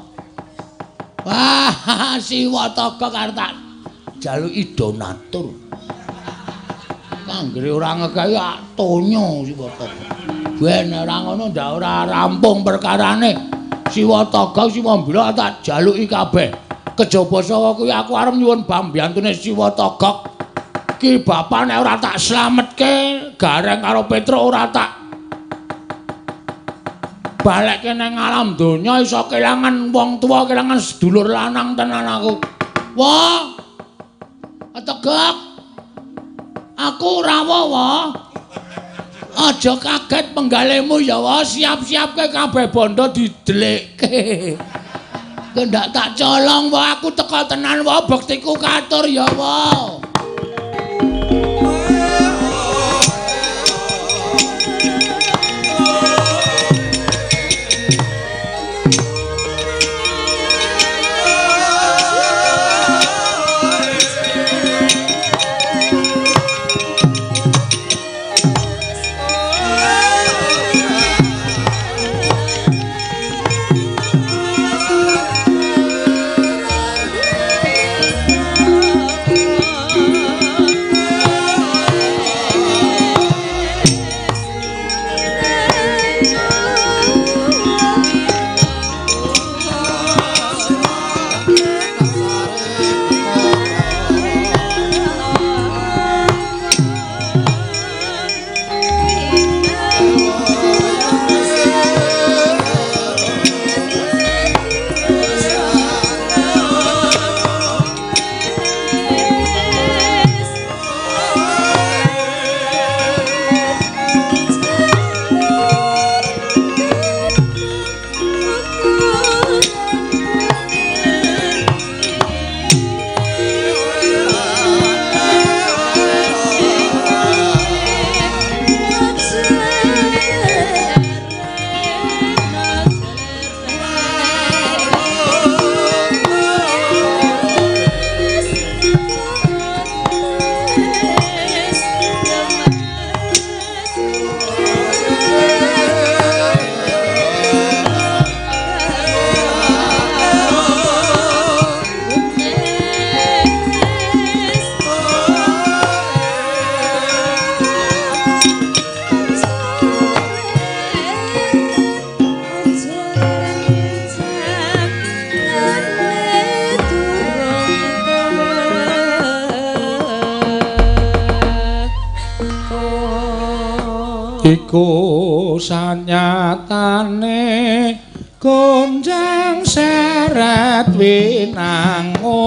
Wah, Siwa Togok arep tak jaluki donatur. Anggere ora ngekehi tonyo Siwa Togok. Ben ora ngono ndak ora rampung perkarane. Siwa Togok Siwa Mblok tak jaluki kabeh. Kejaba saka kuwi aku arep nyuwun pambiyantune Siwa Togok. Ki bapak nek ora tak slametke Gareng karo Petruk ora tak balekke nang alam donya iso kelangan wong tuwa, kelangan sedulur lanang tenan aku. Wah. Togok. Aku rawuh wae. Aja kaget penggalemu ya wae, siap-siapke kabeh bondo didelikke. Kendak tak colong wae aku teka tenan wae bektiku katur ya wae. Iku sanyatane gonjang seret winangun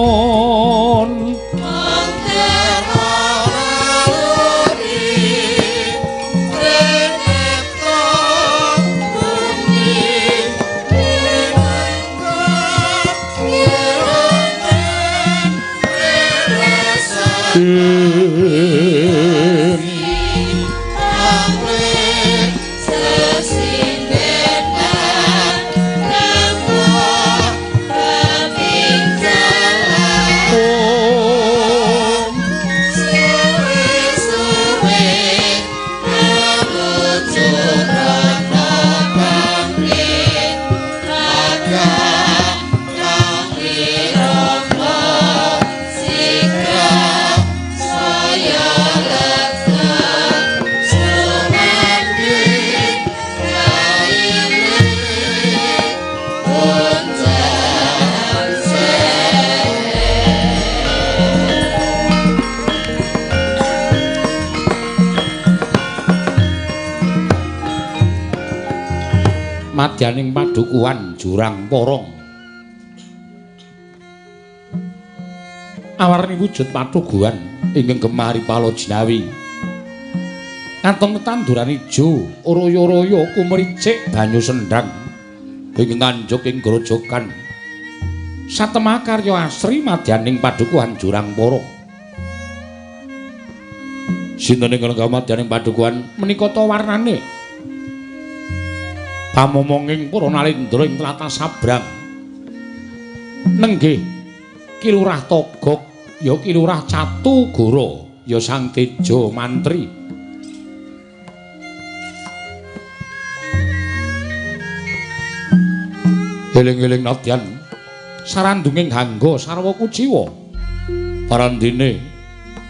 Madyaning padukuhan Jurang Porong. Awarni wujud patuguhan ingkang gemari pala jinawi. Katon tetanduran ijo, royo-royo kumricik banyu sendhang ingkang nganjuk ing grojogan. Satemah karya asri madyaning padukuhan Jurang Porong. Sinten ingkang madyaning padukuhan menika ta warnane? Pamomonging para nalendra ing tlatah Sabrang. Nenggih Ki Lurah Togog, ya Ki Lurah Catugara, ya Sang Teja Mantri. Eling-eling nadyan sarandunging hangga sarwa kuciwa. Parandene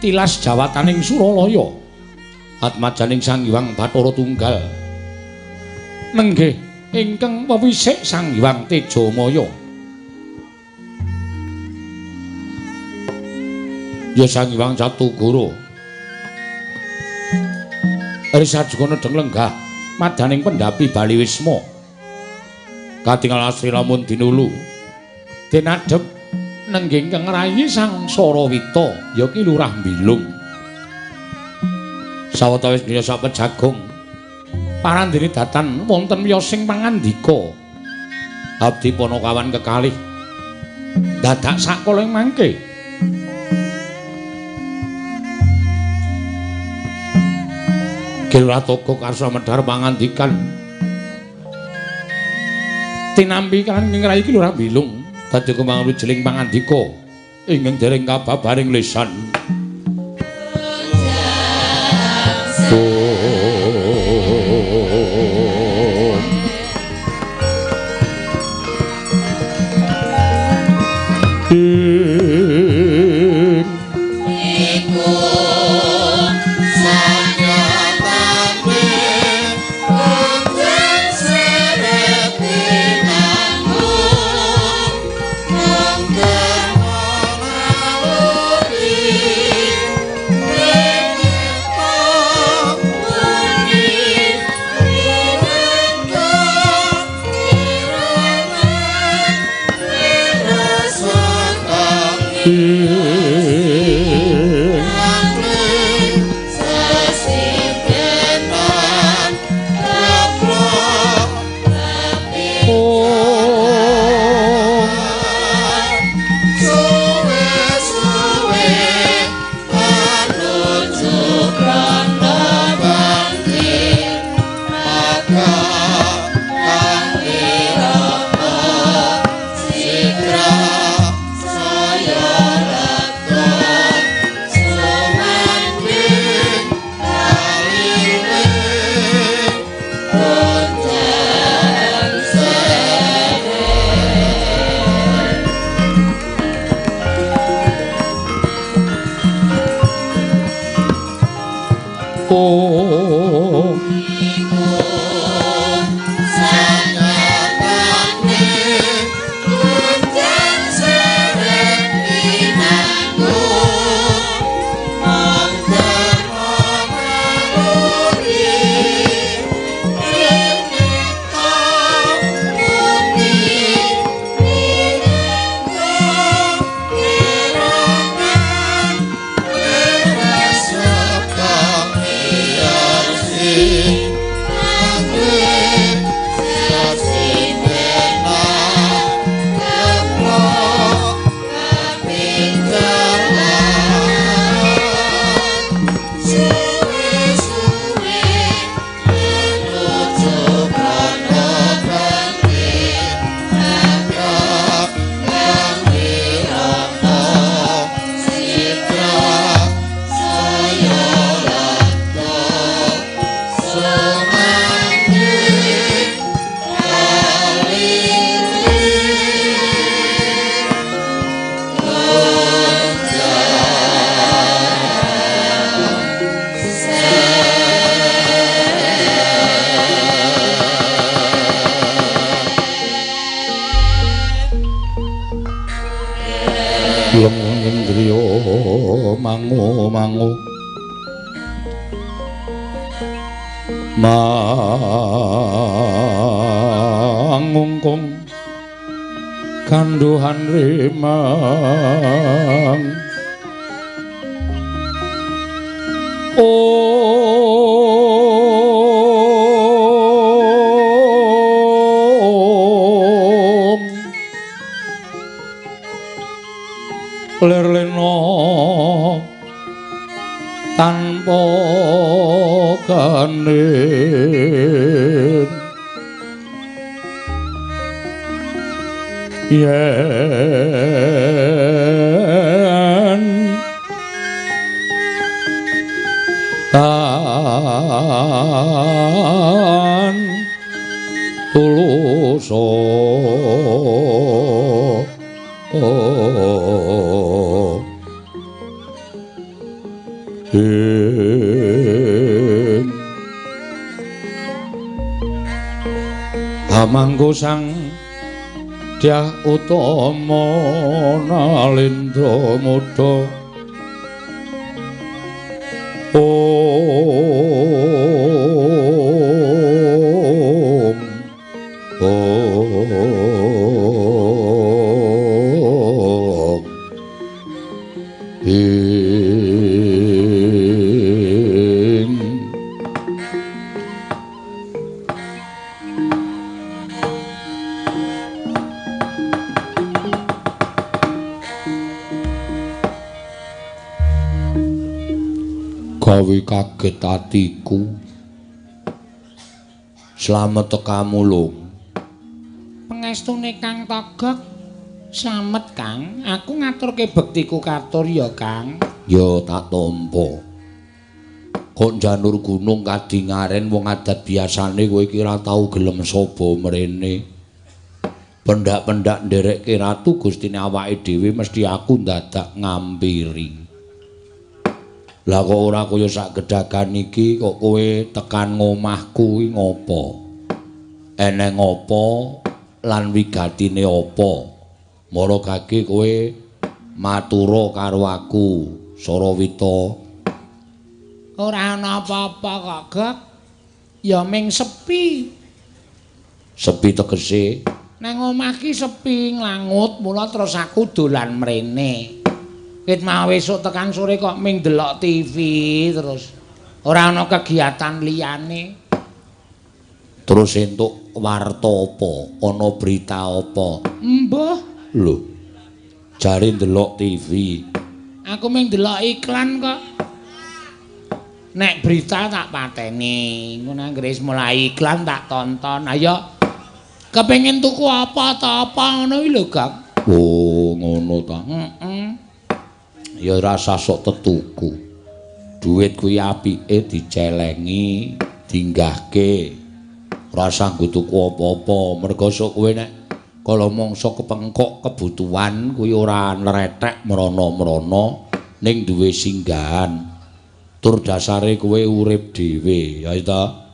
tilas jawataning Suralaya. Atmajaning Sang Hyang Bathara Tunggal. Nenggih ingkang wewisik Sang Hyang Tejamaya. Ya Sang Hyang Catugara. Risajuga nedheng lenggah madaning pendhapi Bali Wisma. Katingal asri lamun dinulu. Den adhep nenggih ingkang ngrayi Sang Sarawita ya Ki Lurah Bilung. Sawetawis dina sapejagung parandene datan wonten wiyosing pangandika. Abdi panakawan kekalih dadak sakala ing mangke. Ki Lurah Togog karsa medhar pangandikan. Tinampi kan ing rayi Ki Lurah Bilung dadi kembang wijeling pangandika ingkang dereng kababaring lisan. Iku sanyatane wonten seret pinanggung mung naluri reneta muni rinengga irangan wirasa Mangu mangu Pangungkung ganduhan rimang. Om lerlena tanpa ganin yen tan tuluso ing hamanggo sang Dyah Utama Nalendra Muda. Om Om Ing gawe kaget atiku. Slamet tekamu lho. Pengestune Kang Togog. Slamet Kang, aku ngaturke bektiku katur ya Kang. Ya tak tampa. Kok janur gunung kadingaren wong adat biasane kowe iki ora tau gelem saba mrene. Pendak-pendak nderekke ratu gustine awake dhewe mesti aku ndadak ngampiri. Lah kok ora kaya sak gedhagan iki kok kowe tekan ngomahku iki ngopo? Eneng apa lan wigatine apa? Mara gage kowe matura karo aku, Sarawita. Ora ana apa-apa kok, Gog. Ya ming sepi. Sepi tegese? Nang omah ki sepi nglangut, mula terus aku dolan mrene. Ket mau esuk tekan sore kok ming delok TV terus. Ora ana kegiatan liyane. Terus entuk warta apa? Ana berita apa? Mbah. Lho. Jare ndelok TV. Aku ming delok iklan kok. Nek berita tak pateni, ngono anggere wis mulai iklan tak tonton. Ayo. Kepengin tuku apa ta apa ngono iki lho, Gak. Oh, ngono ta. Heeh. Ya rasa sok tetuku. Duit kuwi apike dicelengi, dinggahke. Ora nggo tuku apa-apa, mergo sok kowe nek kala mangsa kepengkok kebutuhan kuwi ora nretek mrana-mrana ning duwe singgahan. Tur dasare kowe urip dhewe, ya ta.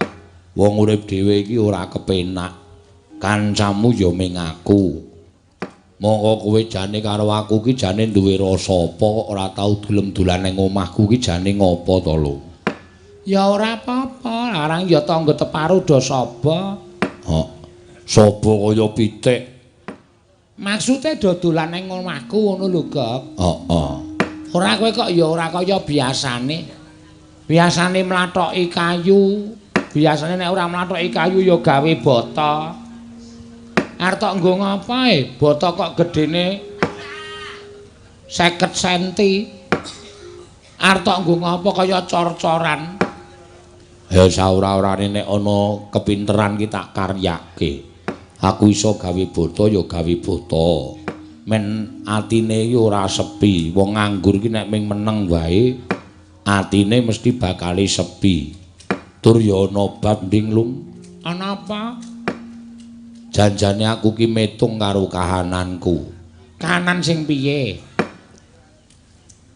Wong urip dhewe iki ora kepenak. Kancamu ya ming aku. Monggo kowe jane karo aku ki jane duwe rasa apa kok ora tau gelem dolan nang omahku ki jane ngopo to lho? Ya ora apa-apa, larang ya tangga teparu do saba. Hok. Saba kaya pitik. Maksude do dolan nang omahku ngono lho, Gog. Heeh. Ora kowe kok ya ora kaya biasane. Biasane mlathoki kayu, biasane nek ora mlathoki kayu ya gawe bata. Arep tok nggo ngapa e? Bata kok gedene 50 senti. Arep tok nggo ngapa kaya cor-coran. Ya saora-orane nek ana kepinteran ki tak karyake. Aku iso gawe bata ya gawe bata. Men atine iki ora sepi. Wong nganggur ki nek ming meneng wae atine mesti bakale sepi. Tur ya ana bab nding lung. Ana apa? Janjane aku ki metung karo kahananku. Kahanan sing piye?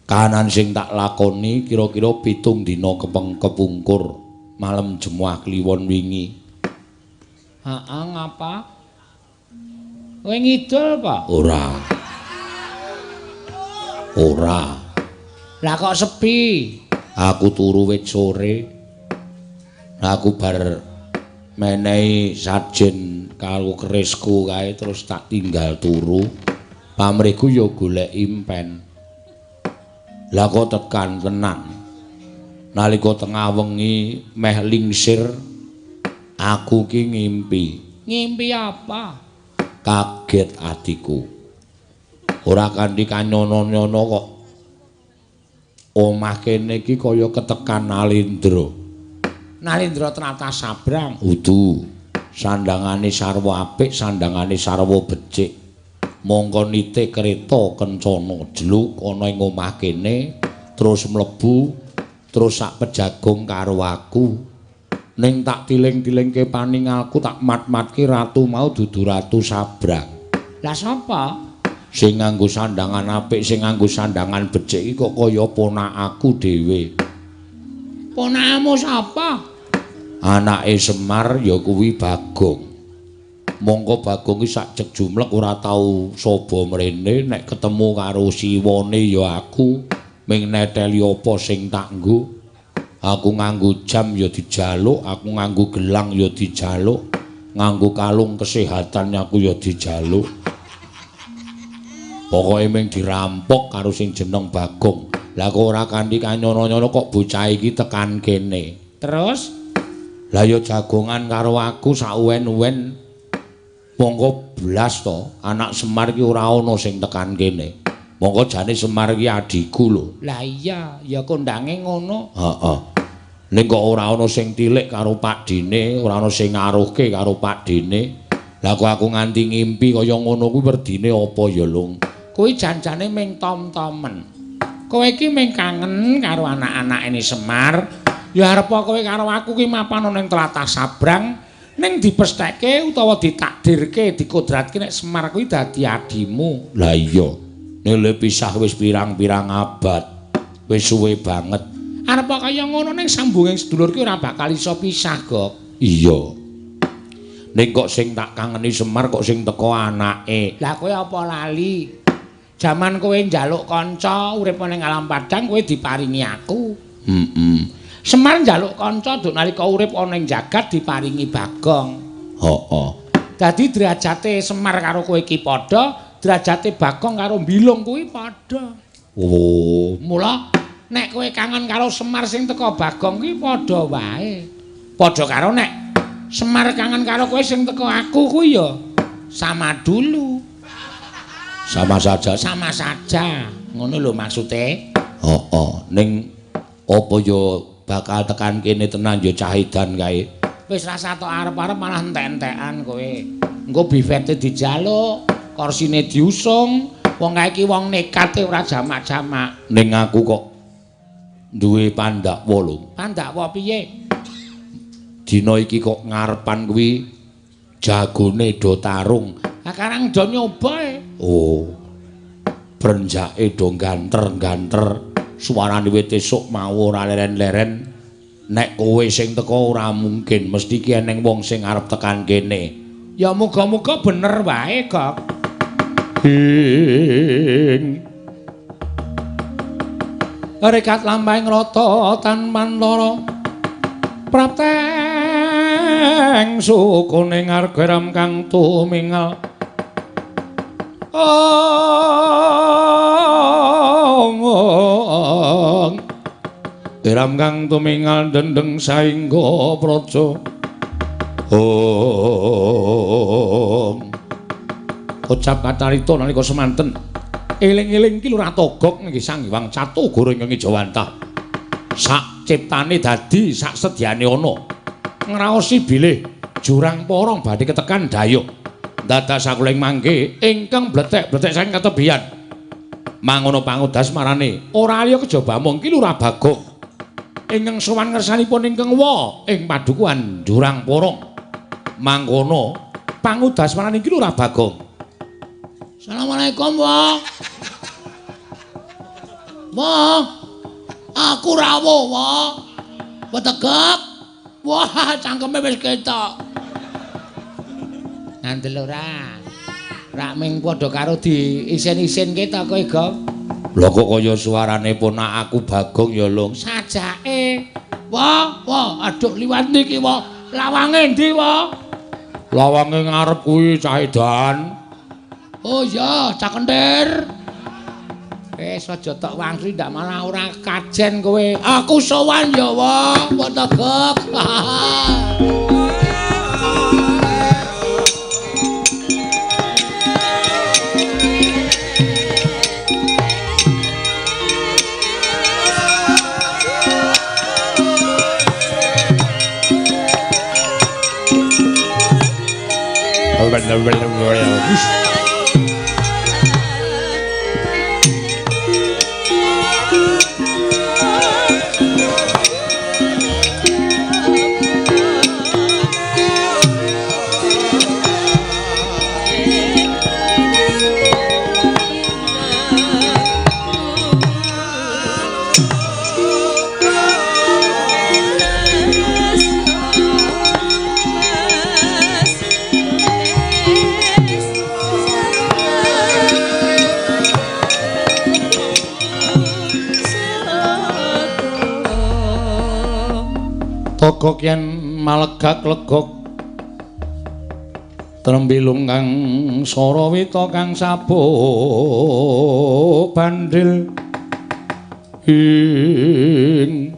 Kahanan sing tak lakoni kira-kira 7 dina kepungkur malem Jemuah Kliwon wingi. Heeh, ngapa? Kowe ngidul apa? Ora. Ora. Lah kok sepi? Aku turu wit sore. Aku bar Menehi sajen karo kerisku kae terus tak tinggal turu. Pamrihku ya golek impen. Lah kok tekan tenan. Nalika tengah wengi meh lingsir aku ki ngimpi. Ngimpi apa? Kaget atiku. Ora kanthi kanyono-nyono kok omah kene iki kaya ketekan Nalindra. Nalindra tlatah Sabrang. Udu. Sandangane sarwa apik, sandangane sarwa becik. Mongko nite kereta kencana jluk ana ing omah kene, terus mlebu, terus sak pejagung karo aku. Ning tak tiling-tilingke paningalku, tak mat-matke ratu mau dudu ratu Sabrang. Lah sapa? Sing nganggo sandangan apik, sing nganggo sandangan becik iki kok kaya ponakaku dhewe. Ponakmu sapa? Anake Semar ya kuwi Bagong. Mongko Bagong iki sak jek jumlek ora tau saba mrene, nek ketemu karo siwane ya aku ming neteli apa sing tak nggo. Aku nganggo jam ya dijaluk, aku nganggo gelang ya dijaluk, nganggo kalung kesehatan aku ya dijaluk. Pokoke ming dirampok karo sing jeneng Bagong. Lah kok ora kanthi kanyono-nyono kok bocah iki tekan kene. Terus? Lah ya jagongan karo aku sauwen-uwen. Mongko blas to, anak Semar iki ora ana sing tekan kene. Mongko jane Semar iki adhiku lho. Lah iya, ya kondange ngono. Heeh. Ning kok ora ana sing tilik karo pakdhene, ora ana sing ngaruhke karo pakdhene. Lah kok aku nganti ngimpi kaya ngono kuwi werdine apa ya, Lung? Kuwi janjane ming tom-tomen. Kowe iki ming kangen karo anak-anake Semar. Ya arep kowe karo aku ki mapan ana ning tlatah Sabrang, ning dipestheke utawa ditakdirke, dikodratke nek Semar kuwi dadi adimu. Lah iya. Nek pisah wis pirang-pirang abad. Wis suwe banget. Arep kaya ngono ning sambunging sedulur ki ora bakal iso pisah, Gok. Iya. Ning kok sing tak kangeni Semar kok sing teko anake. Lah kowe apa lali? Jaman kowe njaluk kanca urip ning alam padang kowe diparingi aku. Heeh. Semar njaluk kanca nduk nalika urip ana ing jagat diparingi Bagong. Heeh. Dadi derajate Semar karo kowe iki padha, derajate Bagong karo Bilung kuwi padha. Oh, mula nek kowe kangen karo Semar sing teko Bagong kuwi padha wae. Padha karo nek Semar kangen karo kowe sing teko aku kuwi ya sama dulu. Sama saja, sama saja. Ngono lho maksude. Heeh, ning apa ya bakal tekan kene tenan ya cah edan kae. Wis rasa tok arep-arep malah entek-entekan kowe. Engko bifete dijaluk, korsine diusung, wong kae iki wong nekate ora jamak-jamak. Ning aku kok duwe pandakwa lho. Pandakwa piye? Dina iki kok ngarepan kuwi jagone do tarung. Lah karang do nyoba e. Oh. Brenjake do ganter-ganter. Suarane wit esuk mau ora leren-leren. Nek kowe sing teko ora mungkin, mesti ki eneng wong sing arep tekan kene. Ya muga-muga bener wae, Gok. Ing rekat lampahing rata tanpantara prapteng sukune ngargaram kang tumingal. Ong Eram kang tumingal dendeng saengga praja. Om Ucap kacarita nalika semanten eling-eling ki Lurah Togok nggih Sang Hyang Catugara ingkang Ejawantah. Sak ciptane dadi sak sedyane ana. Ngraosi bilih jurang porong badhe ketekan dayuh. Dadak sakuling mangke ingkang bletek-bletek saking katebian. Mangono pangudas marane ora liya kejaba mung ki Lurah Bagong. Ingkang sowan ngersanipun ingkang wa ing padukuhan Jurang Porong. Mangkono pangudas marane ki Lurah Bagong. Assalamualaikum, Wah. Wah. Aku rawuh, Wah. Wetegek. Wah, cangkeme wis ketok. Ngandel ora? Rak ming padha karo diisen-isinke ta kowe, Gong? Lha kok kaya suarane ponak aku Bagong ya, Lung. Sajake. Wah, wah, aduh liwat niki, wah. Lawange endi, wa? Lawange ngarep kuwi cah edan. Oh iya, cah kentir. Wis aja tok wangsu ndak malah ora kajen kowe. Aku sowan ya, wa. Togok. Togok yen malegak legok trembilung kang sarawita kang sabuk bandil ing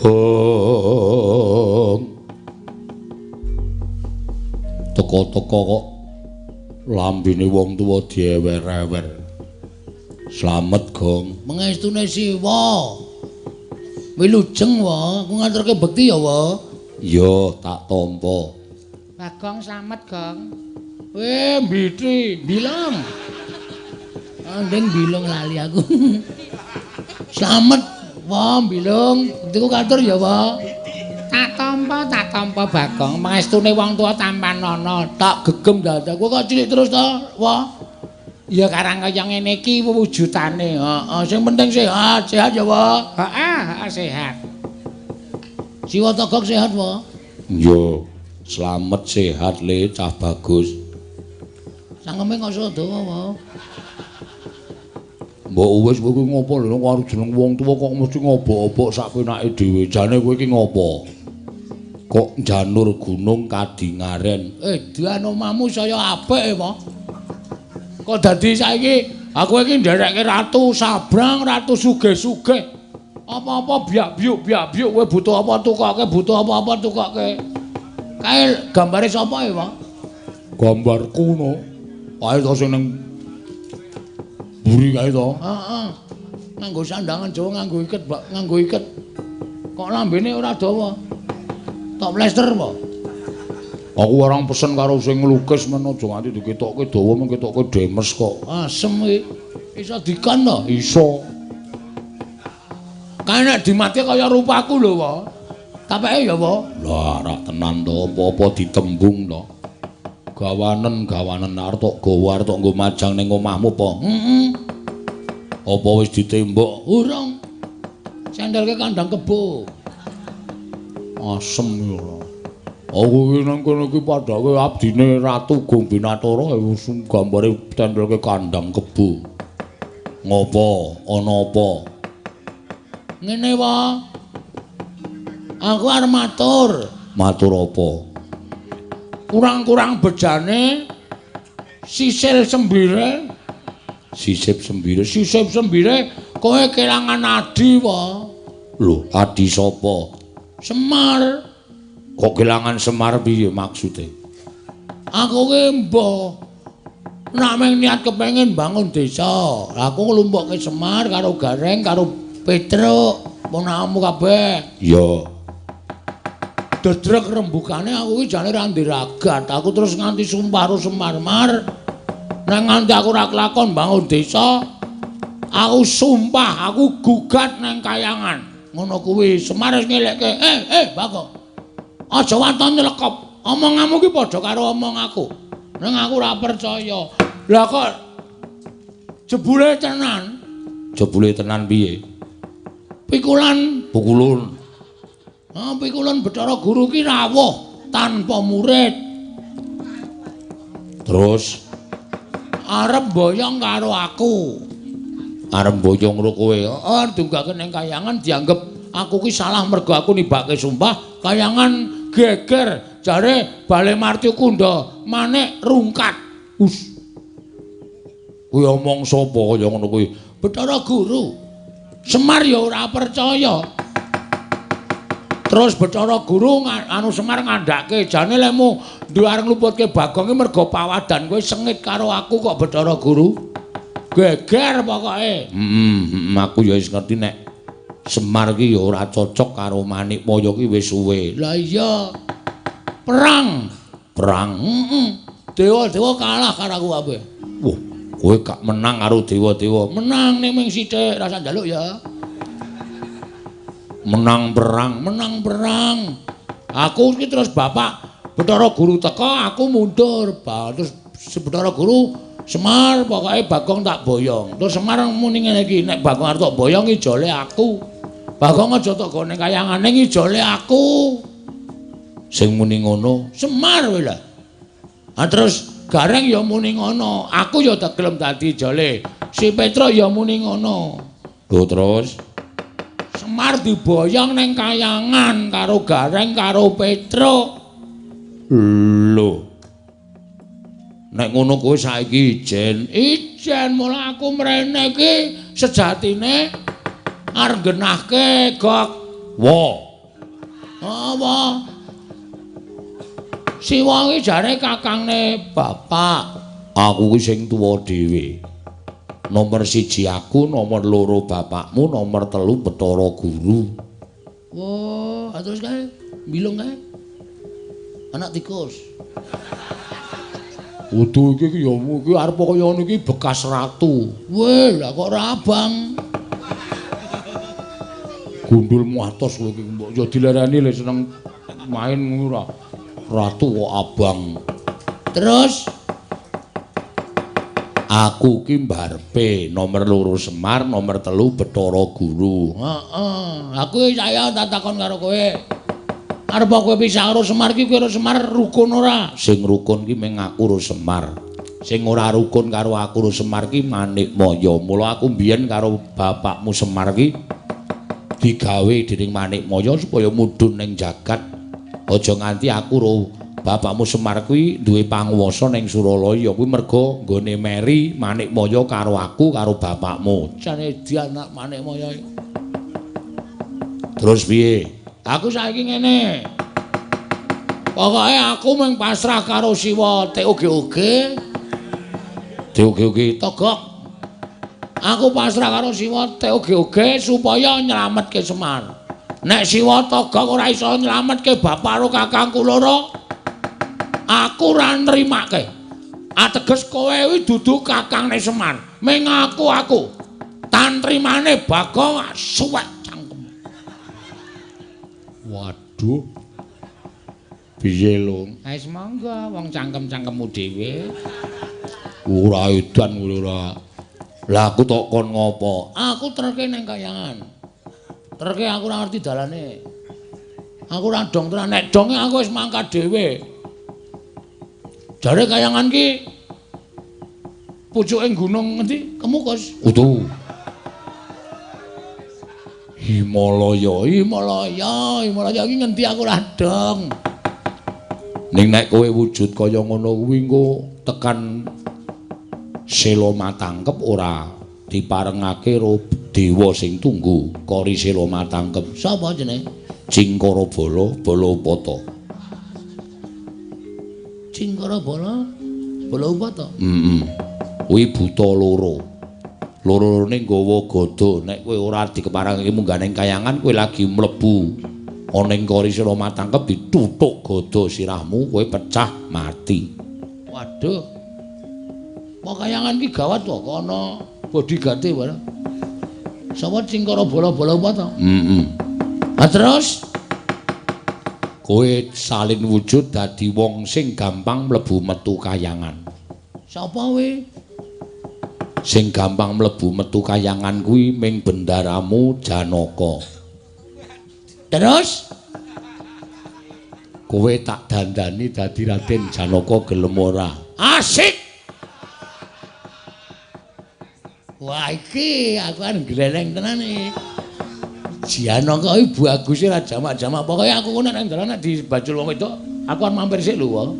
hong. Teko-teko kok lambene wong tuwa diewer-ewer. Slamet, Gong. Mengestune Siwa. Wilujeng, wa, aku ngaturke bekti ya, wa. Iya, tak tampa. Bagong slamet, Gong. Mbiti, bilong. Andeng bilong lali aku. Slamet, wa, bilong. Bektiku katur ya, wa. Tak tampa Bagong. Mangestune wong tuwa tampanana, tak gegem dadak. Kowe kok cilik terus to, wa? Ya karang kaya ngene iki wujudane. Heeh, sing penting sehat, sehat ya, wa. Heeh, sehat. Siwa Togok sehat, wa? Iya, slamet sehat le cah bagus. Cangkeme kok iso dawa, wa. Mbok wis kowe iki ngopo lho karo jeneng wong tuwa kok mesti ngobok-obok sak penake dhewe. Jane kowe iki ngopo? Kok janur gunung kadingaren. Edan omahmu saya apik, wa. Kok dadi saiki aku iki nderekke ratu sabrang, ratu sugih-sugih. Apa-apa biak-biuk biak-biuk kowe butuh apa tukoke, butuh apa-apa tukoke. Kae gambare sapa e, Pak? Gambarku no. Kae to sing ning mburi kae to. Heeh. Nganggo sandangan Jawa, nganggo iket, Pak, nganggo iket. Kok lambene ora dawa? Tok plester, Pak. Aku orang pesen karo sing nglukis men aja nganti diketokke dawa mung ketokke demes kok. Asem iki. Iso dikon to? Iso. Kae nek dimati kaya rupaku lho, wa. Tapeke ya, wa. Lah, rak tenan to, apa-apa ditembung to. Gawanen-gawanen arep tok gawa arep tok nggo majang ning omahmu apa? Heeh. Apa wis ditembok? Urung. Sendelke kandang kebo. Asem ya. Aku iki nang kono iki padake abdine Ratu Gombinatara gambare tendelke kandang kebo. Ngopo? Ana apa? Ngene, wa. Aku arep matur. Matur apa? Kurang-kurang bejane sisil sembire. Sisip sembire, sisip sembire kowe kelangan adi, wa. Lho, adi sapa? Semar. Kok kelangan Semar piye maksude? Aku ki mbah nek meng niat kepengin bangun desa. Aku nglumpukke Semar karo Gareng karo Petruk, ponakmu kabeh. Iya. Dedrek rembugane aku ki jane ra ndiragat. Aku terus nganti sumpah karo Semar Mar. Nek nganti aku ora kelakon bangun desa, aku sumpah aku gugat nang kayangan. Ngono kuwi Semar wis ngelekke, Bagong. Aja waton nyelekop. Omonganmu ki padha karo omong aku. Ning aku ora percaya. Lah kok jebule tenan? Jebule tenan piye? Pikulan pukulun. Ha pikulan Bathara Guru ki rawuh tanpa murid. Terus arep boyong karo aku. Arep boyong karo kowe. Heeh, dunggake ning kayangan dianggep aku ki salah mergo aku nibake sumpah. Kayangan Geger jare Bale Marcukunda manik rungkat. Us. Kuwi omong sapa kaya ngono kuwi? Bathara Guru. Semar ya ora percaya. Terus Bathara Guru anu Semar ngandhake jane lemu duwe arep ngluputke Bagong iki mergo pawadan kowe sengit karo aku kok Bathara Guru. Geger pokoke. Heeh, aku ya wis ngerti nek Semar ki ya ora cocok karo Manikmaya ki wis suwe. Lah iya. Perang. Perang. Heeh. Dewa-dewa kalah karo aku kabeh. Wah, kowe gak menang karo dewa-dewa. Menang ning ming sithik, rasa njaluk ya. Menang perang, menang perang. Aku iki terus bapak Bathara Guru teka, aku mundur. Terus Bathara Guru Semar pokoke Bagong tak boyong. Terus Semar muni ngene iki, nek Bagong arep tak boyong ijole aku. Bagong aja tok gone kayangane ijole aku. Sing muni ngono Semar kowe lho. Ha terus Gareng ya muni ngono, aku ya tak gelem dadi ijole. Si Petruk ya muni ngono. Lho terus Semar diboyong ning kayangan karo Gareng karo Petruk. Lho. Nek ngono kowe saiki ijen, ijen mula aku mrene iki sejatine arep nggenahke gok. Wa. Apa? Siwa iki jare kakangne bapak. Aku ki sing tuwa dhewe. Nomor 1 aku, nomor 2 bapakmu, nomor 3 Bathara Guru. Wah, terus kae mbilung kae. Anak tikus. Udu iki ya iki arep kaya ngono iki bekas ratu. Weh, lah kok ora abang. Gundul atos kowe iki mbok ya dilereni le seneng main ngono ora. Ratu kok abang. Terus aku ki mbarepe nomor 2 Semar, nomor 3 Bathara Guru. Heeh, aku saya tak takon karo kowe. Arep kowe pisah karo Semar ki kowe karo Semar rukun ora? Sing rukun ki mung aku karo Semar. Sing ora rukun karo aku karo Semar ki Manikmaya. Mula aku mbiyen karo bapakmu Semar ki digawe dening Manikmaya supaya mudhun ning jagat. Aja nganti aku karo bapakmu Semar kuwi duwe panguwasa ning Suralaya kuwi merga nggone meri Manikmaya karo aku karo bapakmu. Jane anak Manikmaya. Terus piye? Aku saiki ngene. Pokoke aku mung pasrah karo Siwa TOGOG. TOGOG togok. Aku pasrah karo Siwa TOGOG supaya nyelametke Semar. Nek Siwa togok ora iso nyelametke bapak karo kakangku loro, aku ora nrimake. Ateges kowe kuwi dudu kakangne Semar. Ming aku. Tantrimane Bagong suwek cangkem. Waduh. Piye lho? Wis monggo wong cangkem-cangkemmu dhewe. Ora edan kowe ora. Lah aku tok kon ngopo? Aku terke ning kayangan. Terke aku ora ngerti dalane. Aku ora dong tenan, nek donge aku wis mangkat dhewe. Jare kayangan ki pucuke gunung ngendi? Kemukus. Utuh. Himalaya, Himalaya, Himalaya iki ngendi aku ora dong. Ning nek kowe wujud kaya ngono kuwi engko tekan Sela Matangkep ora diparengake karo dewa sing tunggu kori Sela Matangkep. Sapa jenenge? Cingkara Bala, Bala Upata. Cingkara Bala, Bala Upata. Heeh. Kuwi buta loro. Loro-lorone nggawa gada. Nek kowe ora dikeparengake munggah ning kayangan, kowe lagi mlebu ana ing kori Sela Matangkep dituthuk gada sirahmu, kowe pecah mati. Waduh. Apa kayangan ki gawat to, kok ana bodyguard-e barang. Sapa Cingkara Bala Bala Upata? Heeh. Ha terus kowe salin wujud dadi wong sing gampang mlebu metu kayangan. Sapa kowe? Sing gampang mlebu metu kayangan kuwi ming bendaramu Janaka. Terus kowe tak dandani dadi Raden Janaka gelem ora? Asik. Wah iki aku kan gleleng tenan iki. Janaka iki bagus ora jamak-jamak. Pokoke aku ngono nek dalan nek dibajul wong wedok, aku arep mampir sik lho wae.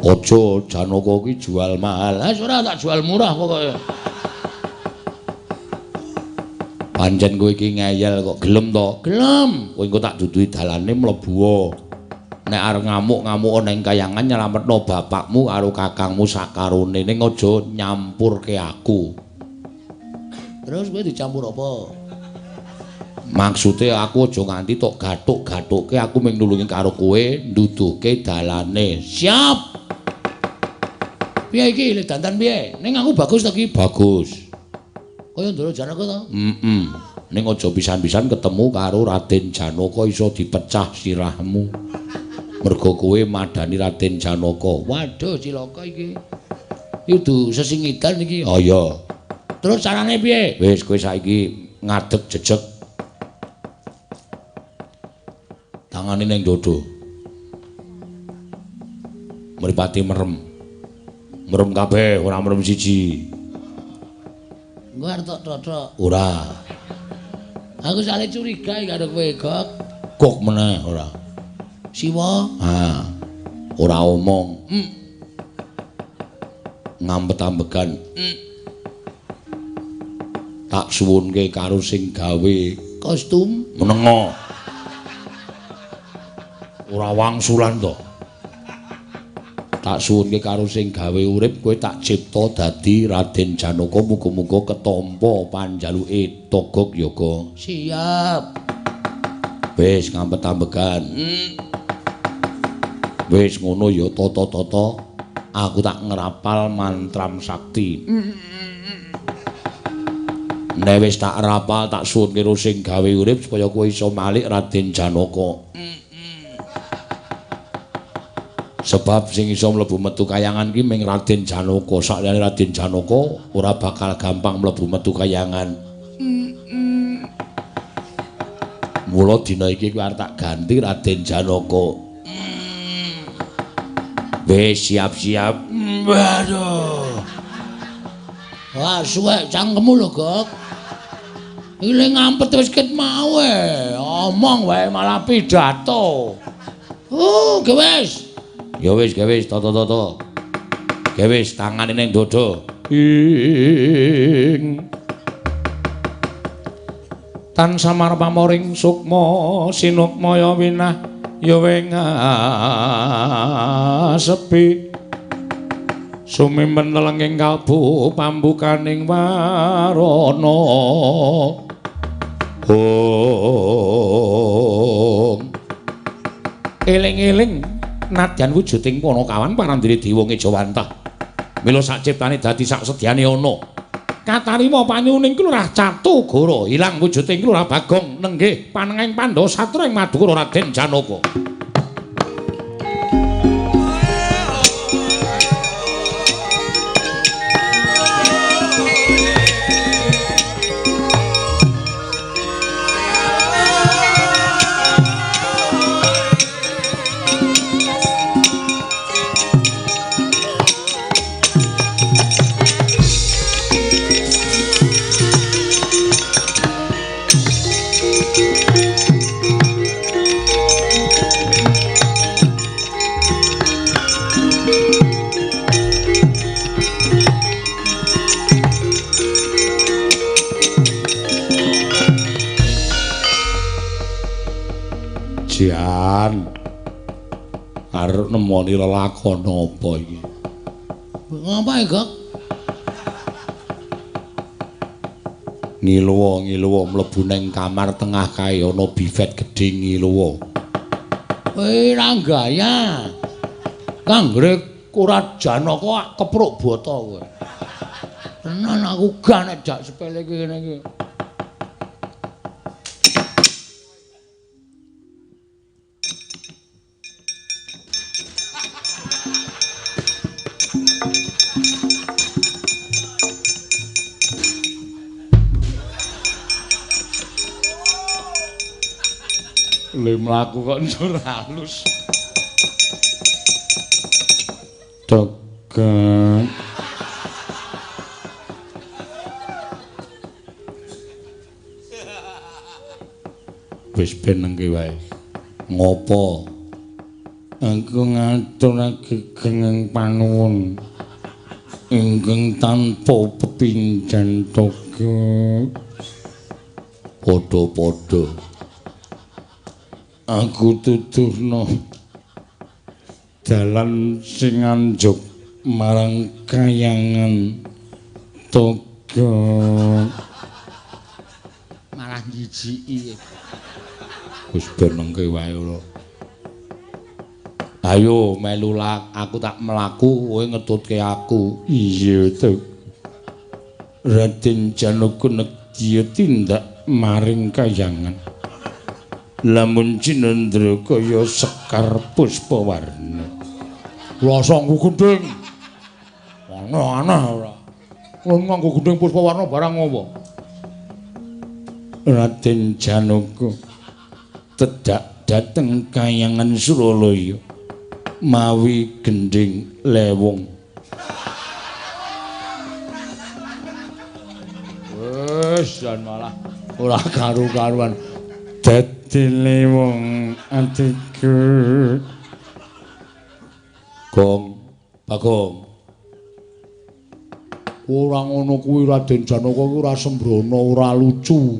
Aja Janaka iki jual mahal. Ah ora tak jual murah pokoke. Pancen kowe iki ngeyel kok gelem to? Gelem. Kowe engko tak duduhi dalane mlebu. Nek arep ngamuk-ngamuk ning kayangan nyelametno bapakmu karo kakangmu sakarone ning aja nyampurke aku. Terus kowe dicampur apa? Maksude aku aja nganti tok gathuk-gathukke, aku mung nulungi karo kowe nduduhke dalane. Siap. Piye iki le dandan piye? Ning aku bagus ta iki? Bagus. Kaya Ndara Janaka to? Heeh. Ning aja pisan-pisan ketemu karo Raden Janaka iso dipecah sirahmu. Mergo kowe madani Raden Janaka. Waduh cilaka iki. Iki kudu sesingidan iki. Oh iya. Terus carane piye? Wis kowe saiki ngadeg jejeg. Tangane ning dodo. Mripate merem. Merem kabeh, ora merem siji. Engko arep tok totok. Ora. Aku sale curiga iki karo kowe, Gok. Gok meneh ora. Siwa? Ha. Ora omong. Ngampet-ambegan. Tak suwunke karo sing gawe kostum menengo. Ora wangsulan to. Tak suwunke karo sing gawe urip kowe tak cipta dadi Raden Janaka, muga-muga ketampa panjaluke Togog Yoga. Siap. Wis ngampet-ambegan. Wis ngono ya tata-tata, aku tak ngrapal mantram sakti. Nek wis tak rapal tak suwunke karo sing gawe urip supaya kowe iso malik Raden Janaka. Sebab sing iso mlebu metu kayangan ki ming Raden Janaka. Sakliyane Raden Janaka ora bakal gampang mlebu metu kayangan. Mula dina iki kowe arep tak ganti Raden Janaka. Wis siap-siap. Waduh. Wah, suwek cangkemmu lho, Gok. Iki le ngampet wis ket mau e. Omong wae malah pidato. Oh, wis. Ya wis, wis, toto-toto. Ya wis, tangane ning dodo. Ing tan samar pamoring sukma sinukmaya winah ya sepi sumimpen telenging kalbu pambukaning warana. Om eling-eling nadyan wujuding Panakawan parandene dewa ngejawantah. Mila saciptane dadi sak sedyane ana. Katarima panyuning Kelurah Catugara ilang wujuding Kelurah Bagong nenggih panengahing Pandhawa satra ing Madukara Raden Janaka. Jan arep nemoni lelakon apa iki? Ngapa Gok? Ngiluwa-ngiluwa mlebu nang kamar tengah kae ana bifet gedhe ngiluwa. Kowe ra gaya. Kanggere ora Janaka kepruk bata kowe. Tenan aku gak nek jak sepele kene iki. Le mlaku kok njur halus. Tegang. Wis benengke wae. Ngopo? Aku ngaturake gengeng panuwun ingkang tanpa pepindhan Togog. Padha-padha. Aku tuduhno dalan sing anjuk marang kayangan Togog. Malah jijiki. Wis benengke wae ora. Ayo melu aku tak mlaku kowe ngetutke aku. Iya to. Raden Janaka nedya tindak maring kayangan. Lamun cinendra kaya sekar puspawarna. Rasa nggo gendhing. Aneh-aneh ora. Kowe nganggo gendhing puspawarna barang ngopo? Raden Janaka tedak dhateng kayangan Suralaya mawi gendhing lewung. Wis jan malah ora karu-karuan. Dadi lewung atiku. Gong, Bagong. Ora ngono kuwi Raden Janaka kuwi ora sembrono, ora lucu.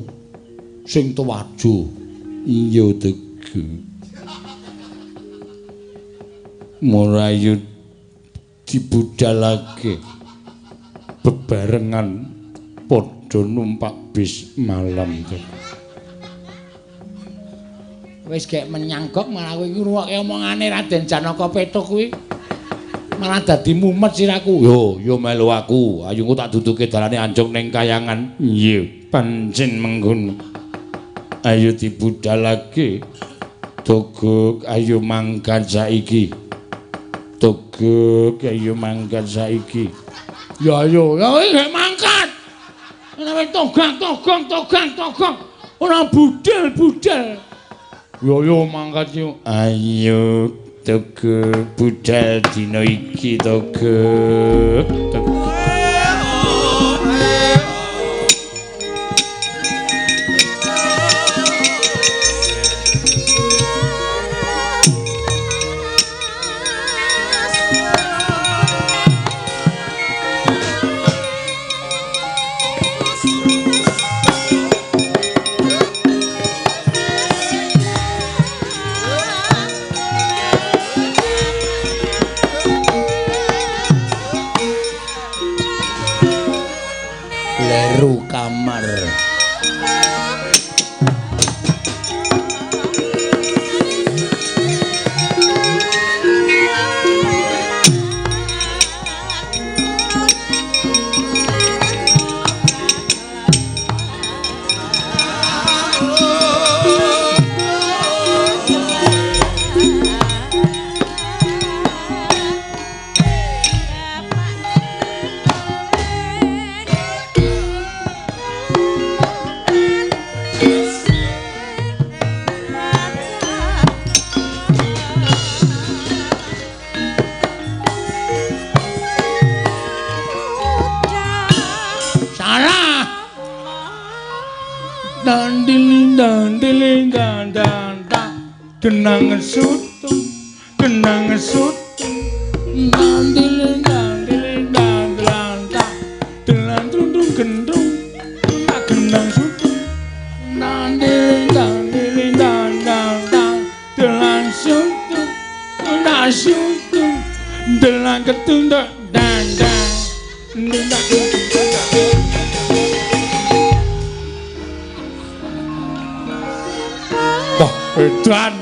Sing tuwajo. Iya Tegu. Murayu dibudalake bebarengan padha numpak bis malam. Wis gek menyang gok malah kowe iki ngrungokke omongane Raden Janaka Petuk kuwi malah dadi mumet siraku. Yo, yo melu aku. Ayo engko tak duduke dalane anjung ning kayangan. Iya, pancen mengkono. Ayo dibudalake. Togog ayo mangkat saiki. Togog ayo mangkat saiki. Ya ayo, ya gek mangkat. Ora togag togong togang togong. Ora budal-budal. Yo yo mangkat yo. Ayo Togog budal dina iki Togog. Togog. Leru kamar. Genang sutung, genang sutung, dandil dandil dandil dandil tung gendrung, genang sutung, dandil dandil dandil dandil sutung, genang sutung, dandil ketung dandang. Wah, edan.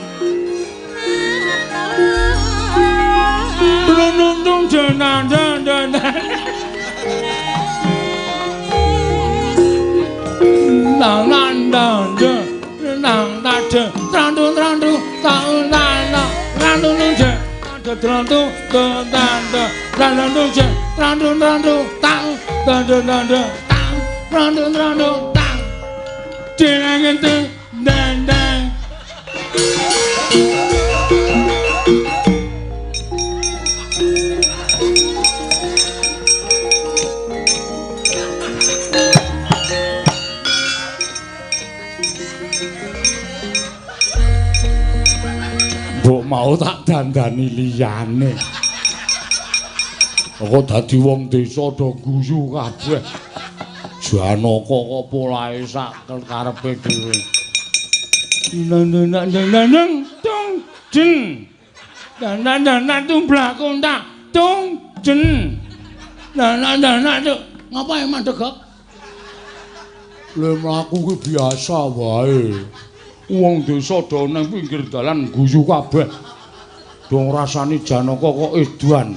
Dandani liyane. Kok dadi wong desa do guyu kabeh. Janaka kok polahe sak karepe dhewe. Nang tung jeng. Nang nang tumblak kontak tung jeng. Nang nang nang ngapa emang degok? Lha mlaku kuwi biasa wae. Wong desa do nang pinggir dalan guyu kabeh. Do ngrasani Janaka kok edan.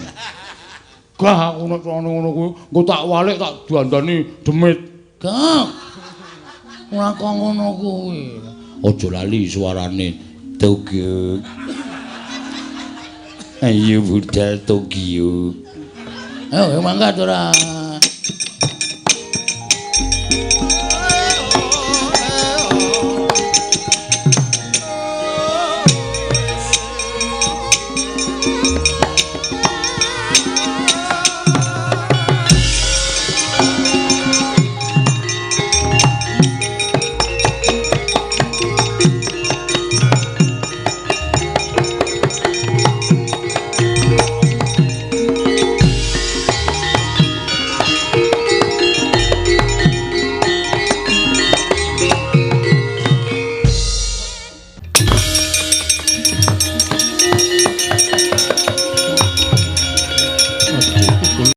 Gah aku nek ngono kuwi engko tak walik tak dandani demit. Gah. Ora kok ngono kuwi. Aja lali suarane Tokyo. Ayo budal Tokyo. Ayo mangkat ora.